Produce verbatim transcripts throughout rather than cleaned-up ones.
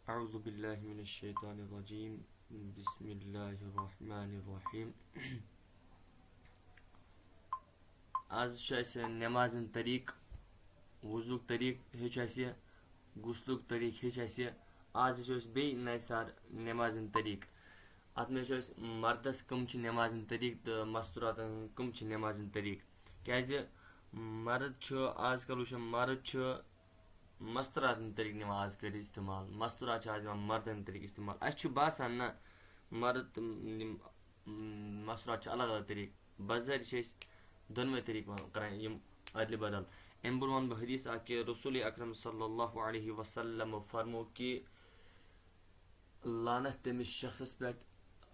أعوذ بالله من الشيطان الرجيم. بسم الله الرحمن الرحيم. آز چھُ اَسہِ نٮ۪مازِ ہُنٛد طریٖقہٕ، وضوٗک طریٖقہٕ ہیٚچھ اَسہِ، غسلُک طریٖقہٕ ہیٚچھ اَسہِ۔ آز ہیٚچھو أسۍ بیٚیہِ نَیہِ سَر نٮ۪مازِ ہُنٛد طریٖقہٕ۔ اَتھ منٛز چھُ اَسہِ مَردَس کٕم چھِ نٮ۪مازِ ہُنٛد طریٖقہٕ تہٕ مَستوٗراتَن کٕم چھِ نٮ۪مازِ ہُنٛد طریٖقہٕ۔ کیٛازِ مَرٕد چھُ آز کَل وٕچھان، مَرٕد چھُ مَستوٗراتَن ہُنٛد طریٖقہٕ نِوان آز کٔرِتھ اِستعمال۔ مَستوٗرات چھِ آز یِوان مَردَن ہُنٛد طریٖقہٕ اِستعمال۔ اَسہِ چھُ باسان نہ، مَرٕد تہٕ یِم، م، مَستوٗرات چھِ الگ الگ طریٖقہٕ۔ بظٲہِر چھِ أسۍ دۄنوَے طریٖقہٕ وَنان، کَران یِم اَدلہِ بدل۔ اَمہِ برٛونٛہہ وَنہٕ بہٕ حدیث اَکھ کہِ رسول اکرم صلی اللہ علیہ وسلم فرمو کہِ لعنت تٔمِس شخصس پٮ۪ٹھ،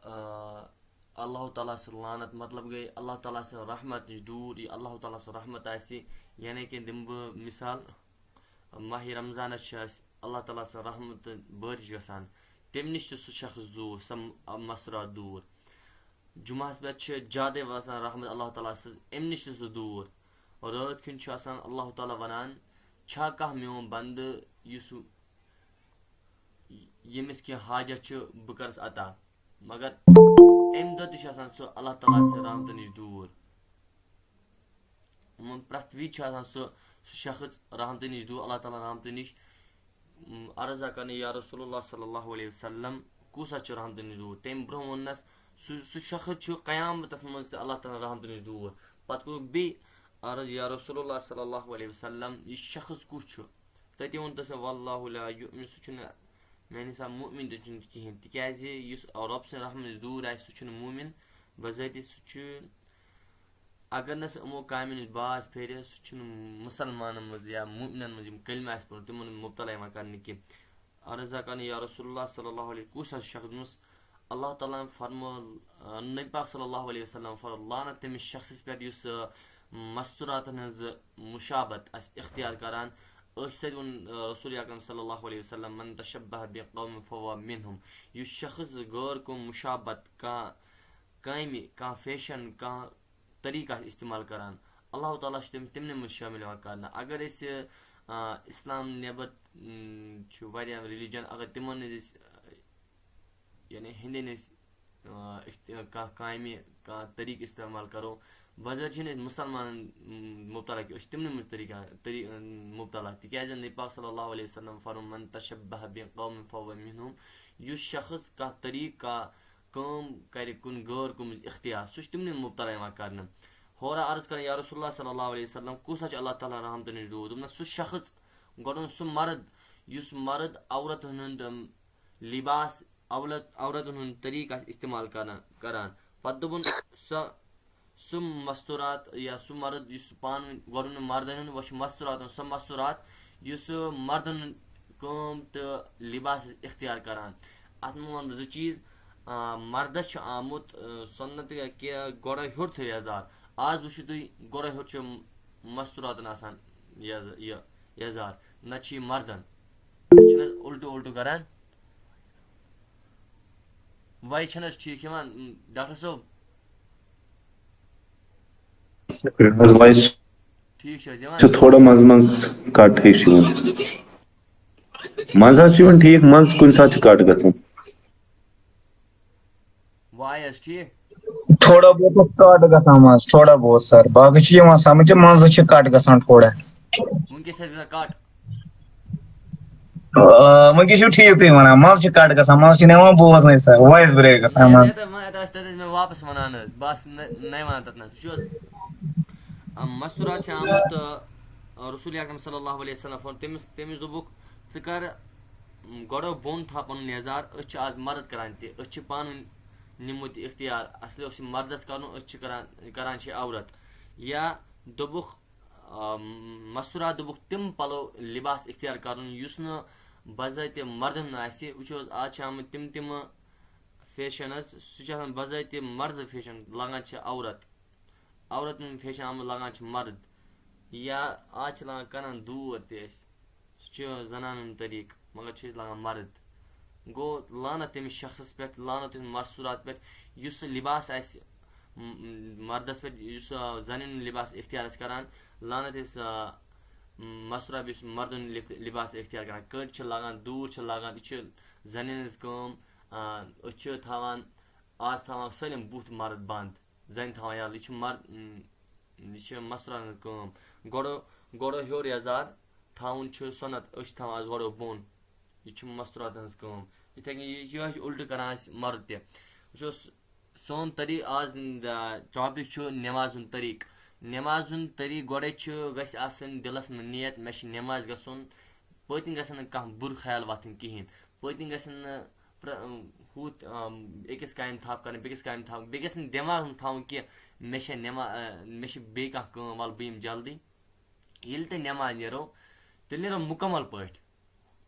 آ، اللہ تعالیٰ سٕنٛز لعنت، مطلب گٔے اللہ تعالیٰ سٕنٛز رحمت نِش دوٗر۔ یہِ اللہ تعالیٰ سٕنٛز رحمت آسہِ، یعنی کہِ دِمہٕ بہٕ مثال، ماہِ رمضانس چھِ اَسہِ اللہ تعالیٰ سٕنٛز رحمت بٲرِش گژھان، تَمہِ نِش چھُ سُہ شخص دوٗر، سۄ م-، مَستوٗرات دوٗر۔ جمعہس پٮ۪ٹھ چھِ زیادَے وَسان رحمت اللہ تعالیٰ سٕنٛز، اَمہِ نِش چھُ سُہ دوٗر۔ رٲژ کیُن چھُ آسان اللہ تعالیٰ وَنان، چھا کانٛہہ میون بنٛدٕ یُس، ییٚمِس کینٛہہ حاجت چھُ، بہٕ کَرَس عطا؟ مگر اَمہِ دۄہ تہِ چھُ آسان سُہ اللہ تعالیٰ سٕنٛز رحمتہٕ نِش دوٗر۔ یِمَن پرٛٮ۪تھ وِزِ چھُ آسان سُہ، سُہ شخص رحمتہٕ نِش دوٗر، اللہ تعالیٰ رحمتہٕ نِش۔ م، عرض آ کرنہٕ، یا رسول اللہ صلی اللہ علیہ وسلم، کُس حظ چھُ رحمتہٕ نِش دوٗر؟ تَمہِ برٛونٛہہ ووٚننَس، سُہ، سُہ شخص چھُ قیامتس منٛز تہِ اللہ تعالیٰ رحمتہٕ نِش دوٗر۔ پتہٕ کوٚرُکھ بیٚیہِ عرض، یا رسول اللہ صلی اللہ علیہ وسلم، یہِ شخص کُس چھُ؟ تَتی ووٚن تٔمۍ، واللہ لا یؤمن، سُہ چھُنہٕ میٛانہِ حساب مُؤمِن تہِ چھُنہٕ کِہیٖنۍ، تِکیٛازِ یُس رۄب سٕنٛدِ رحمتہٕ نِش دوٗر آسہِ، سُہ چھُنہٕ مُؤمِن۔ بذٲتی سُہ چھُ، اگر نہٕ سُہ یِمو کامٮ۪ن نِش باز پھیرِ، سُہ چھُنہٕ مُسلمانَن منٛز یا مُؤمنَن منٛز یِم کلمہٕ آسہِ پوٚرمُت، تِمَن منٛز مُبتلا یِوان کرنہٕ کینٛہہ۔ عرض آ کرنہٕ، یا رسول اللہ صلی اللہ علیہ، کُس حظ شخص دوٚپمَس، اللہ تعالیٰ ہَن فرمو، آ، نبی پاک صلی اللہ علیہ وسلم فرمو، لعنت تٔمِس شخصس پٮ۪ٹھ یُس، آ، مستوراتن ہٕنٛز مشابت آسہِ اختیار کران۔ أتھۍ سۭتۍ ووٚن، آ، رسول اکرم صلی اللہ علیہ وسلم، من تشبہ بقوم فہو منہم۔ یُس شخص غٲر قوم مشابت، کانٛہہ کامہِ، کانٛہہ فیشن، کانٛہہ طریٖقہٕ آسہِ استعمال کران، اللہ تعالیٰ چھُ تٔمِس تِمنٕے منٛز شٲمِل یِوان کرنہٕ۔ اگر أسۍ، آ، اسلام نٮ۪بر، م، چھُ واریاہ religion، اگر تِمن ہٕنٛز أسۍ، آ، یعنی ہِنٛدٮ۪ن أسۍ، آ، اِخت-، کانٛہہ کامہِ، کانٛہہ طریٖقہٕ استعمال کرو، بظٲہِر چھِنہٕ أسۍ مُسلمانن، م، مُبتلا کینٛہہ، أسۍ چھِ تِمنٕے منٛز طریٖقہ، طری-، مُبتلا، تِکیٛازِ نبی پاک صلی اللہ علیہ وسلم فرموو، من تشبہ بقوم فہو منہم، یُس شخص کانٛہہ طریٖقہٕ، کانٛہہ کٲم کرِ کُنہِ غٲر قومٕچ اختیار، سُہ چھُ تِمنٕے مُبتلا یِوان کرنہٕ۔ ہورٕ عرض کران، یا رسول اللہ صلی اللہ علیہ وسلم، کُس حظ چھُ اللہ تعالیٰ رحمتہٕ نِش دوٗر؟ دوٚپنَس، سُہ شخص، گۄڈٕ اوٚن سُہ مرد، یُس مرد عورتن ہُنٛد، اَم، لباس، عورت، عورتن ہُنٛد طریٖقہٕ آسہِ استعمال کران، کران۔ پتہٕ دوٚپُن، سۄ، سُہ مستورات یا سُہ مرد، یُس سُہ پانہٕ ؤنۍ، گۄڈٕ اوٚن مردن ہُنٛد، وۄنۍ چھُ مستوراتن، سۄ مستورات، یُس سُہ مردن ہُنٛد کٲم تہٕ لباس آسہِ اختیار کران۔ اتھ منٛز ونہٕ بہٕ زٕ چیٖز۔ آ، مردس چھُ آمُت، آ، سُنت کہِ گۄڈے ہیوٚر تھٲیِو یزار۔ آز وٕچھِو تُہۍ، گۄڈے ہیوٚر چھُ مستوراتن آسان یز-، یہِ یزار، نتہٕ چھُ یہِ مردن۔ یہِ چھُنہٕ حظ الٹہٕ الٹہٕ کران؟ وۄنۍ چھَنہٕ حظ ٹھیٖک یِوان، م، ڈاکٹر صٲب؟ اہن حظ، وۄنۍ ٹھیٖک چھِ حظ یِوان؟ چھُ تھوڑا منٛزٕ منٛزٕ کٹ ہِش یِوان۔ منٛزٕ حظ چھُ یِوان ٹھیٖک، منٛزٕ کُنہِ ساتہٕ چھُ کٹ گژھان۔ وۄنۍ آیہِ حظ ٹھیٖک؟ تھوڑا بہت اوس کٹ گژھان منٛزٕ، تھوڑا بہت سر، باقٕے چھُ یِوان سمجھ، منٛزٕ چھُ کٹ گژھان تھوڑا۔ وٕنکیٚس حظ گژھان کٹ؟ آ، وٕنکیٚس چھُو ٹھیٖک تُہۍ وَنان، منٛزٕ چھُ کٹ گژھان، منٛزٕ چھُنہٕ یِوان بوزنَے سر، voice break گژھان ہے، منٛزٕ۔ تَتہِ، تَتہِ، تَتہِ ٲسۍ مےٚ واپس وَنان حظ، بہٕ آسہٕ نہ-، نَے وَنان تَتھ نہ۔ وٕچھِو حظ، آ، مستورات چھِ آمُت، آ، رسول اکرم صلی اللہ علیہ وسلم فرموو، تٔمِس، تٔمِس دوٚپُکھ، ژٕ کر، م، گۄڈٕ بۄن تھاو پنُن یزار، أسۍ چھِ آز مرد کران تہِ، أسۍ چھِ پانہٕ ؤنۍ نِمُت یہِ اختیار، اصلی اوس یہِ مردس کرُن، أسۍ چھِ کران، کران چھِ عورت۔ یا دوٚپُکھ، آ، مستورات دوٚپُکھ، تِم پلو لباس اختیار کرُن یُس نہٕ بذاتِ مردن آسہِ۔ وٕچھِو حظ، آز چھِ آمٕتۍ تِم تِمہٕ fashion حظ، سُہ چھُ آسان بذاتِ مرد fashion، لاگان چھِ عورت۔ عورتن ہُنٛد fashion آمُت، لاگان چھِ مرد۔ یا آز چھِ لاگان کنن دوٗر تہِ أسۍ۔ سُہ چھُ زنانن ہُنٛد طریٖقہٕ، مگر چھِ أسۍ لاگان مرد۔ گوٚو لعنت تٔمِس شخصس پٮ۪ٹھ، لعنت تٔمِس مستورات پٮ۪ٹھ، یُس سُہ لباس آسہِ، م-، م-، مردس پٮ۪ٹھ، یُس، آ، زنانہِ ہُنٛد لباس اختیار آسہِ کران، لعنت أسۍ، آ، مَستوٗرات یُس مردن لِب-، لباس اختیار کران، کٔٹۍ چھِ لاگان، دوٗر چھِ لاگان، یہِ چھِ زنٮ۪ن ہٕنٛز کٲم۔ آ، أسۍ چھِ تھاوان، آز تھاوان سٲلِم بُتھ مرد بنٛد، زنہِ تھاوان یَلہٕ، یہِ چھِ مرد، یہِ چھِ مَستوٗراتن ہٕنٛز کٲم۔ گۄڈٕ، گۄڈٕ ہیوٚر یَزار تھاوُن چھُ سُنت، أسۍ چھِ تھاوان آز گۄڈٕ بۄن، یہِ چھِ مَستوٗراتن ہٕنٛز کٲم۔ یِتھے کٔنۍ یہِ، یہِ چھِ اُلٹہٕ کران اَسہِ مرد تہِ۔ وٕچھو، س-، سون طریٖقہٕ آز، آ، topic چھُ نٮ۪مازِ ہُنٛد طریٖقہٕ۔ نٮ۪مازِ ہُنٛد طریٖقہٕ گۄڈَے چھُ، گژھِ آسٕنۍ دِلَس منٛز نیت، مےٚ چھِ نٮ۪مازِ گژھُن۔ پٔتۍ کِنۍ گژھن نہٕ کانٛہہ بُرٕ خیال وۄتھٕنۍ کِہیٖنۍ۔ پٔتۍ کِنۍ گژھن نہٕ پرٛ-، ہُتھ، آم، أکِس کامہِ تھپھ کَرٕنۍ، بیٚکِس کامہِ تھپھ، بیٚیہِ گژھِ نہٕ دٮ۪ماغَس منٛز تھاوُن کینٛہہ، مےٚ چھےٚ نٮ۪ما-، آ، مےٚ چھِ بیٚیہِ کانٛہہ کٲم، وَلہٕ بہٕ یِمہٕ جلدی۔ ییٚلہِ تہِ نٮ۪مازِ نیرو، تیٚلہِ نیرو مُکمل پٲٹھۍ۔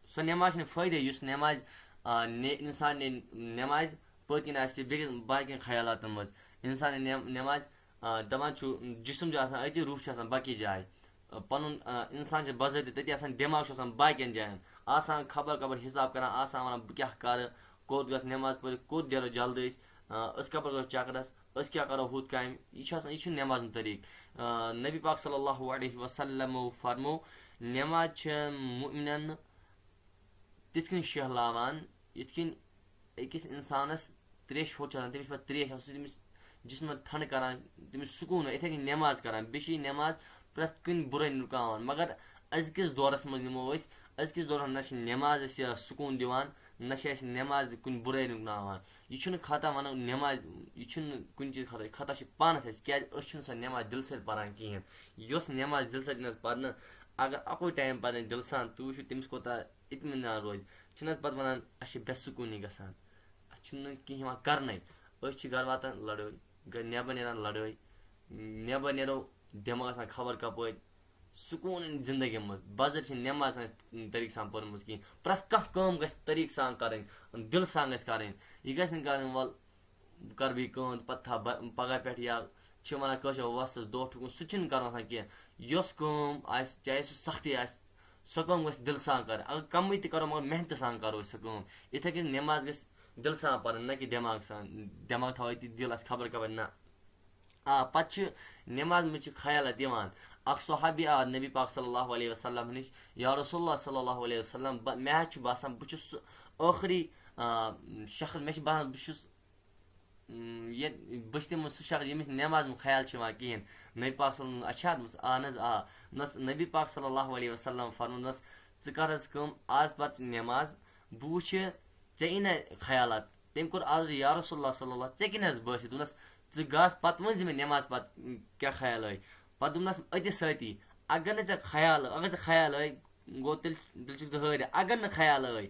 سۄ نٮ۪ماز چھِنہٕ فٲیدَے، یُس نٮ۪مازِ، آ، نے-، اِنسان نے نٮ۪مازِ پٔتۍ کِنۍ آسہِ بیٚکِس باقیَن خیالاتَن منٛز۔ اِنسان نے نٮ۪م-، نٮ۪مازِ، آ، دَپان چھُ، جِسم چھُ آسان أتی، روح چھُ آسان باقی جایہِ۔ آ، پَنُن، آ، اِنسان چھُ بَذٲتی تٔتی آسان، دٮ۪ماغ چھُ آسان باقیَن جایَن۔ آسان خبر خبر حِساب کَران، آسان وَنان، "بہٕ کیٛاہ کَرٕ، کوٚت گژھٕ نٮ۪ماز پٔرِتھ، کوٚت نیرو جلدی أسۍ، آ، أسۍ کَپٲرۍ گژھو چَکرَس؟" أسۍ کیٛاہ کَرو ہُتھ کامہِ؟ یہِ چھُ آسان، یہِ چھُنہٕ نٮ۪ماز ہُنٛد طریٖقہٕ۔ آ، نبی پاک صلی اللہ علیہ وسلمو فرمو، نٮ۪ماز چھِ مُؤمنَن تِتھ کٔنۍ شہلاوان، یِتھ کٔنۍ أکِس اِنسانَس تریش ہوٚٹ چھِ آسان، تٔمِس چھِ پَتہٕ تریش آسان، سُہ چھِ تٔمِس جِسمَن ٹھنٛڈٕ کَران، تٔمِس سکوٗن، یِتھَے کٔنۍ نٮ۪ماز کَران۔ بیٚیہِ چھِ یہِ نٮ۪ماز پرٛٮ۪تھ کُنہِ بُرٲے رُکاوان۔ مگر أزکِس دورَس منٛز نِمو أسۍ، أزکِس دورَس نہ چھِ نٮ۪ماز اَسہِ سکوٗن دِوان، نہ چھِ اَسہِ نٮ۪ماز کُنہِ بُرٲے رُکناوان۔ یہِ چھُنہٕ خطا وَنو نٮ۪مازِ، یہِ چھُنہٕ کُنہِ چیٖز خطا، یہِ خطا چھُ پانَس اَسہِ، کیٛازِ أسۍ چھِنہٕ سۄ نٮ۪ماز دِلہٕ سۭتۍ پَران کِہیٖنۍ۔ یۄس نٮ۪ماز دِلہٕ سۭتۍ یِنَس پَرنہٕ، اگر اَکُے ٹایم پَرنہٕ دِلہٕ سان، تُہۍ وٕچھِو تٔمِس کوٗتاہ اطمینان روزِ۔ چھِنہٕ حظ پَتہٕ وَنان، اَسہِ چھِ بے سکوٗنی گژھان، اَسہِ چھُنہٕ کِہیٖنۍ یِوان کَرنَے۔ أسۍ چھِ گَرٕ واتان لَڑٲے، گَرِ نٮ۪بَر نیران لَڑٲے، نٮ۪بَر نیرو دٮ۪ماغ آسان خبر کَپٲرۍ، سکوٗن زندگی منٛز۔ بَزر چھِ نٮ۪ماز آسان اَسہِ طریٖقہٕ سان پٔرمٕژ کِہیٖنۍ۔ پرٛٮ۪تھ کانٛہہ کٲم گژھِ طریٖقہٕ سان کَرٕنۍ، دِلہٕ سان گژھِ کَرٕنۍ۔ یہِ گژھِ نہٕ کَرٕنۍ، وَل، بہٕ کَرٕ بیٚیہِ کٲم تہٕ پَتہٕ تھاو بہٕ پَگاہ پٮ۪ٹھ، یا چھِ وَنان کٲشِر وۄستَس دۄہ ٹھُکُن، سُہ چھُنہٕ کَرُن آسان کینٛہہ۔ یۄس کٲم آسہِ، چاہے سُہ سَختی آسہِ، سۄ کٲم گژھِ دِلہٕ سان کَرٕنۍ۔ اگر کَمٕے تہِ کَرو، مگر محنتہٕ سان کَرو أسۍ سۄ کٲم۔ یِتھَے کٔنۍ نٮ۪ماز گژھِ دِلہٕ سان پَرٕنۍ، نہ کہِ دٮ۪ماغ سان، دٮ۪ماغ تھاوو أتی دِل آسہِ خبر کَپٲرۍ، نہ۔ آ، پَتہٕ چھِ نٮ۪ماز منٛز چھِ خیالات یِوان۔ اَکھ صحابی آو نبی پاک صلی اللہ علیہ وسلم نِش، "یا رسول اللہ صلی اللہ علیہ وسلم، بہٕ، مےٚ حظ چھُ باسان بہٕ چھُس سُہ ٲخری، آ، شخص، مےٚ چھُ باسان بہٕ چھُس، اۭں، یہِ، بہٕ چھُس تِمو سُہ شخص ییٚمِس نٮ۪ماز منٛز خیال چھُ یِوان کِہیٖنۍ۔" نبی پاک صلی اللہ علیہ وسلم، اچھا، دوٚپمَس، اہن حظ، آ۔ دوٚپمَس، نبی پاک صلی اللہ علیہ وسلم فرموونَس، "ژٕ کَر حظ کٲم، آز پَتہٕ چھِ نٮ۪ماز، بہٕ وٕچھِ ژےٚ یی نہ خیالات؟" تٔمۍ کوٚر عرض، "یا رسول اللہ صلی اللہ، ژےٚ کِنۍ حظ باسہِ؟" دوٚپنَس، "ژٕ گژھ، پَتہٕ ؤنۍ زِ مےٚ نٮ۪ماز پَتہٕ، م، کیٛاہ خیال آے؟" پَتہٕ دوٚپنَس أتی سۭتی، "اگر نہٕ ژےٚ خیال، اگر ژےٚ خیال آے، گوٚو تیٚلہِ، تیٚلہِ چھُکھ ژٕ حٲرِتھ۔ اگر نہٕ خیال آے،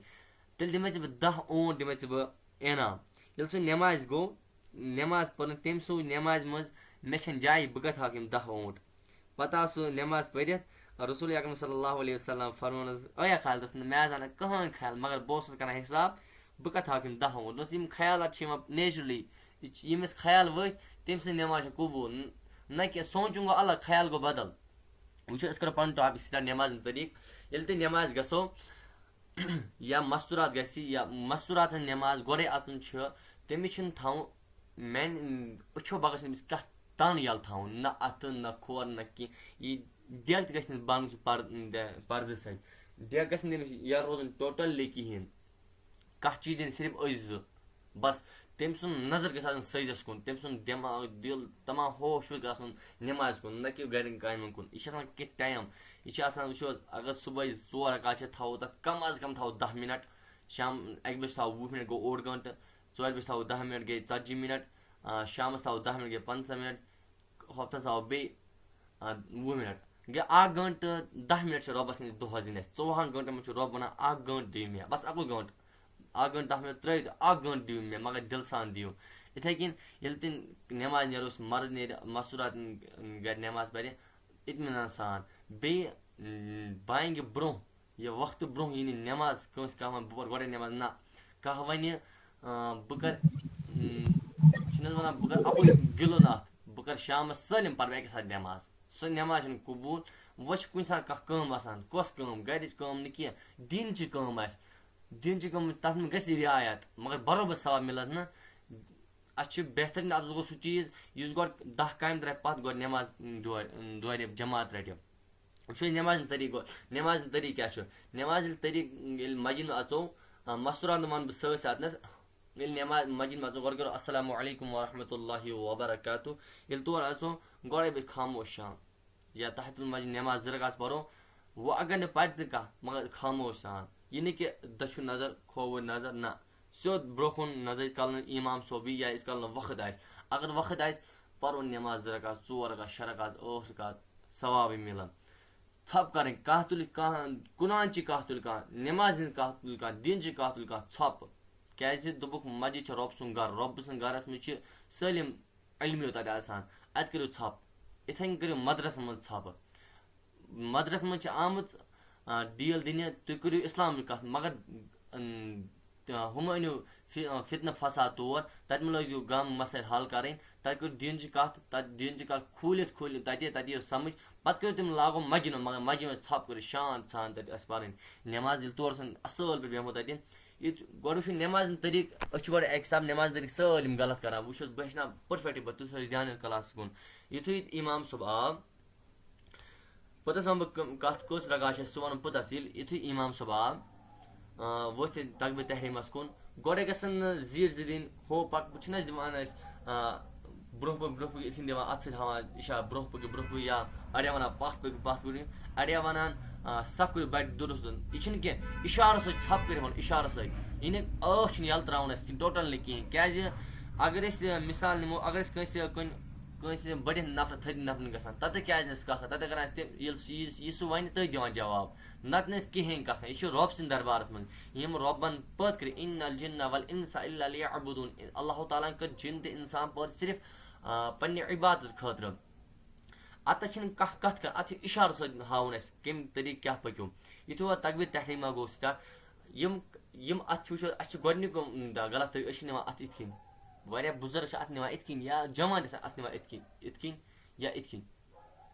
تیٚلہِ دِمَے ژےٚ بہٕ دَہ اوٗنٹ، دِمَے ژےٚ بہٕ انعام۔" ییٚلہِ سُہ نٮ۪مازِ گوٚو، نٮ۪ماز پٔرٕن تٔمۍ سٕے نٮ۪مازِ منٛز، مےٚ چھَنہٕ جایہِ، بہٕ کَتہِ ہاوکھ یِم دَہ اوٗنٹ۔ پَتہٕ آو سُہ نٮ۪ماز پٔرِتھ، رسول اکرم صلی اللہ علیہ وسلم فرموونَس، "اے خیال، دوٚپُس نہٕ، مےٚ حظ آو نہٕ کٕہٕنۍ خیال، مگر بہٕ اوسُس کران حساب، بہٕ کَتہِ ہاوکھ یِم دَہ اوٗنٹ؟" دوٚپُس، یِم خیالات چھِ یِوان naturally، یہِ چھِ، ییٚمِس خیال ؤتھۍ، تٔمۍ سٕنٛز نٮ۪ماز چھےٚ قبوٗل، نہ، نہ کہِ سونٛچُن گوٚو الگ، خیال گوٚو بدل۔ وٕچھو، أسۍ کَرو پَنُن topic start نٮ۪مازِ ہُنٛد طریٖقہٕ۔ ییٚلہِ تہِ نٮ۪مازِ گژھو، یا مَستوٗرات گژھِ، یا مَستوٗراتَن نٮ۪ماز گۄڈَے اَژُن چھُ، تٔمِس چھُنہٕ تھاوُن میٛانہِ أچھو بغٲر چھُنہٕ أمِس کانٛہہ تَن یَلہٕ تھاوُن، نہ اَتھٕ، نہ کھۄر، نہ کینٛہہ۔ یہِ ڈٮ۪کھ تہِ گژھِ نہٕ بَنُن سُہ پَر-، دِ-، پَردٕ سۭتۍ۔ ڈٮ۪کھ گژھِ نہٕ أمِس یَلہٕ روزُن totally کِہیٖنۍ۔ کانٛہہ چیٖز یِن صرف أچھ زٕ، بَس۔ تٔمۍ سُنٛد نظر گژھِ آسٕنۍ سجدَس کُن، تٔمۍ سُنٛد دٮ۪ماغ، دِل، تمام ہوش وۄش گژھِ آسُن نٮ۪مازِ کُن، نہ کہِ گَرِکٮ۪ن کامٮ۪ن کُن۔ یہِ چھِ آسان کینٛہہ time، یہِ چھِ آسان، وٕچھو حظ، اگر صُبحٲے زٕ ژور رکعت چھِ، تھاوو تَتھ کم از کم تھاوو دَہ minute، شام، اَکہِ بَجہِ تھاوو وُہ minute، گوٚو اوٚڑ گٲنٛٹہٕ، ژورِ بَجہِ تھاوو دَہ minute، گٔے ژَتجی minute، آ، شامَس تھاوو دَہ minute، گٔے پنٛژاہ minute، ہفتس آو بیٚیہِ، آ، وُہ minute۔ گٔے اکھ گٲنٛٹہٕ دَہ minute چھِ رۄبَس نِش دۄہَس دِنۍ اَسہِ۔ ژۄوُہَن گٲنٛٹَن منٛز چھُ رۄب وَنان، "اکھ گٲنٛٹہٕ دِیِو مےٚ، بَس اَکُے گٲنٛٹہٕ۔ اکھ گٲنٛٹہٕ دَہ minute ترٛٲیِو تُہۍ، اَکھ گٲنٛٹہٕ دِیِو مےٚ، مگر دِلہٕ سان دِیِو۔" یِتھَے کٔنۍ ییٚلہِ تہِ نٮ۪مازِ نیرو أسۍ، مَرٕد نیرِ مَستوٗرات گَرِ نٮ۪ماز پَرِ اطمینان سان۔ بیٚیہِ، م، بانگہِ برٛونٛہہ، یہِ وقتہٕ برٛونٛہہ یی نہٕ نٮ۪ماز کٲنٛسہِ کانٛہہ وَنہِ، "بہٕ پَرٕ گۄڈَے نٮ۪ماز"، نہ۔ کانٛہہ وَنہِ، آ، بہٕ کَرٕ، اۭں، چھِنہٕ حظ وَنان، "بہٕ کَرٕ اَکُے گِلہٕ ناتھ، بہٕ کَرٕ شامَس سٲلِم پَرٕ بہٕ اَکے ساتہٕ نٮ۪ماز"۔ سۄ نٮ۪ماز چھَنہٕ قبوٗل۔ وۄنۍ چھِ کُنہِ ساتہٕ کانٛہہ کٲم آسان، کۄس کٲم؟ گَرِچ کٲم نہٕ کینٛہہ، دیٖنچہِ کٲم آسہِ۔ دیٖنچہِ کٲم، تَتھ منٛز گژھِ رعایت، مگر برابر ثواب مِلَس نہٕ۔ اَسہِ چھُ بہتریٖن اَفضل گوٚو سُہ چیٖز، یُس گۄڈٕ دَہ کامہِ ترٛایہِ پَتہٕ گۄڈٕ نٮ۪ماز دورِ، دورِ جماعت رَٹہِ۔ وٕچھو أسۍ نٮ۪مازِ ہُنٛد طریٖقہٕ گۄڈٕ۔ نٮ۪مازِ ہُنٛد طریٖقہٕ کیٛاہ چھُ؟ نٮ۪مازِ ہُنٛد طریٖقہٕ ییٚلہِ مسجد منٛز اژو، آ، مستوٗراتھ وَنہٕ بہٕ سۭتۍ ساتنَس، ییٚلہِ نٮ۪ماز مسجد منٛز اژو، گۄڈٕ کَرو السلام علیکم ورحمۃ اللہ وبرکاتہ۔ ییٚلہِ تور اژو، گۄڈَے بیٚہہ خاموش شام، یا تحیت المسجد نٮ۪ماز زٕ رکعت پَرو۔ وۄنۍ اگر نہٕ پَرِ تہِ کانٛہہ، مگر خاموش سان، یہِ نہٕ کہِ دٔچھُن نظر، کھووُر نظر، نہ، سیوٚد برٛونٛہہ کُن نظر، ییٖتِس کال نہٕ امام صٲب یی یا ییٖتِس کال نہٕ وقت آسہِ۔ اگر وقت آسہِ، پَرو نٮ۪ماز زٕ رکعت، ژور رکعت، شےٚ رکعت، ٲٹھ رکعت، ثوابٕے مِلان۔ ژھۄپہٕ کَرٕنۍ، کَتھ تُلہِ کانٛہہ، قرآنچی کَتھ تُلہِ کانٛہہ، نٮ۪مازِ ہِنٛز کَتھ تُلہِ کانٛہہ، دیٖنچی کَتھ تُلہِ کانٛہہ، ژھۄپہٕ۔ کیٛازِ دوٚپُکھ، مسجد چھےٚ رۄب سُنٛد گَرٕ، رۄبہٕ سٕنٛدِ گَرَس منٛز چھِ سٲلِم علمِ تَتہِ آسان، اَتہِ کٔرِو ژھۄپہٕ۔ یِتھَے کٔنۍ کٔرِو مدرسَن منٛز ژھۄپہٕ۔ مدرسَن منٛز چھِ آمٕژ، آ، ڈیٖل دِنہِ، تُہۍ کٔرِو اِسلامٕچ کَتھ، مگر، اۭں، تہٕ ہُم أنِو فِ-، آ، فتنہٕ فساد تور، تَتہِ مہٕ لٲگِو گامہٕ مسٲیِل حل کَرٕنۍ، تَتہِ کٔرِو دیٖنچہِ کَتھ، تَتہِ دیٖنچہِ کَتھ کھوٗلِتھ کھوٗلِتھ تَتہِ، تَتہِ یِیَو سَمٕجھ، پَتہٕ کٔرِو تِم لاگو مسجِد منٛز، مگر مسجِد منٛز ژھۄپہٕ کٔرِتھ شانت سان تَتہِ اَسہِ پَرٕنۍ نٮ۪ماز، ییٚلہِ تورٕ سَن اَصٕل پٲٹھۍ بیٚہمو تَتہِ۔ ییٚتہِ گۄڈٕ وٕچھِو نٮ۪مازِ ہُنٛد طریٖقہٕ، أسۍ چھِ گۄڈٕ اَکہِ حساب نٮ۪مازِ طریٖقہٕ سٲلِم غلط کَران، وٕچھو بہٕ ہیٚچھناو perfect پٲٹھۍ، تُہۍ تھٲیِو دھیان کَلاسَس کُن۔ یُتھُے اِمام صٲب آو، پوٚتُس وَنہٕ بہٕ کَم-، کَتھ کٔژ رکعت چھِ، سُہ وَنہٕ پوٚتُس ییٚلہِ، یُتھُے اِمام صٲب آو، آ، وۄتھِ تَکبیٖر تحریٖمَس کُن، گۄڈَے گژھن نہٕ زیٖٹھۍ زٕ دِنۍ، ہو پَک، وٕچھِو نہ حظ دِوان ٲسۍ، آ، برٛونٛہہ پَکہِ، برٛونٛہہ پَکہِ، یِتھ کٔنۍ دِوان اَتھٕ سۭتۍ ہاوان اِشارٕ، برٛونٛہہ پٔکِو، برٛونٛہہ پٔکِو، یا اَڑٮ۪ن وَنان پَتھ پٔکِو، پَتھ پٔکِو، اَڑٮ۪ن وَنان، آ، صف کٔرِو بَڑِ دُرُست۔ یہِ چھُنہٕ کینٛہہ، اِشارَس سۭتۍ ژھَپ کٔرِو وَنُن، اِشارَس سۭتۍ۔ یہِ نہٕ ٲس چھِنہٕ یَلہٕ ترٛاوُن اَسہِ کِہیٖنۍ، totally نہٕ کِہیٖنۍ۔ کیٛازِ اگر أسۍ، آ، مِثال نِمو، اگر أسۍ کٲنٛسہِ کُنہِ کٲنٛسہِ بٔڑِس نفرَس، تھٔدِ نفرَس گژھان، تَتہِ کیٛازِ نہٕ أسۍ کَتھ کَران؟ تَتہِ کَران أسۍ تہِ، ییٚلہِ سُہ یی، یہِ سُہ وَنہِ، تٔتھۍ دِوان جواب، نَتہٕ نہٕ أسۍ کِہیٖنۍ کَتھ۔ یہِ چھُ رۄب سٕنٛدِ دربارَس منٛز، یِم رۄبَن پٲدٕ کٔرۍ، ان الجن والانس الا لیعبدون، اللہ تعالیٰ ہَن کٔرۍ جِن تہٕ اِنسان پٲدٕ صرف، آ، پنٛنہِ عبادت خٲطرٕ۔ اَتَس چھِنہٕ کانٛہہ کَتھ کَران، اَتھ چھِ اِشارٕ سۭتۍ ہاوُن اَسہِ، کَمہِ طریٖقہٕ کیٛاہ پٔکِو۔ یُتھُے وۄنۍ تکبیٖر تحریٖمہ گوٚو start، یِم، یِم اَتھ چھِ وٕچھو، اَسہِ چھِ گۄڈٕنیُک، ٲم، دا-، غلط، أسۍ چھِ نِوان اَتھ یِتھ کٔنۍ۔ واریاہ بُزرگ چھِ اَتھ نِوان یِتھ کٔنۍ، یا جوان تہِ چھِ اَتھ نِوان یِتھ کٔنۍ، یِتھ کٔنۍ یا یِتھ کٔنۍ۔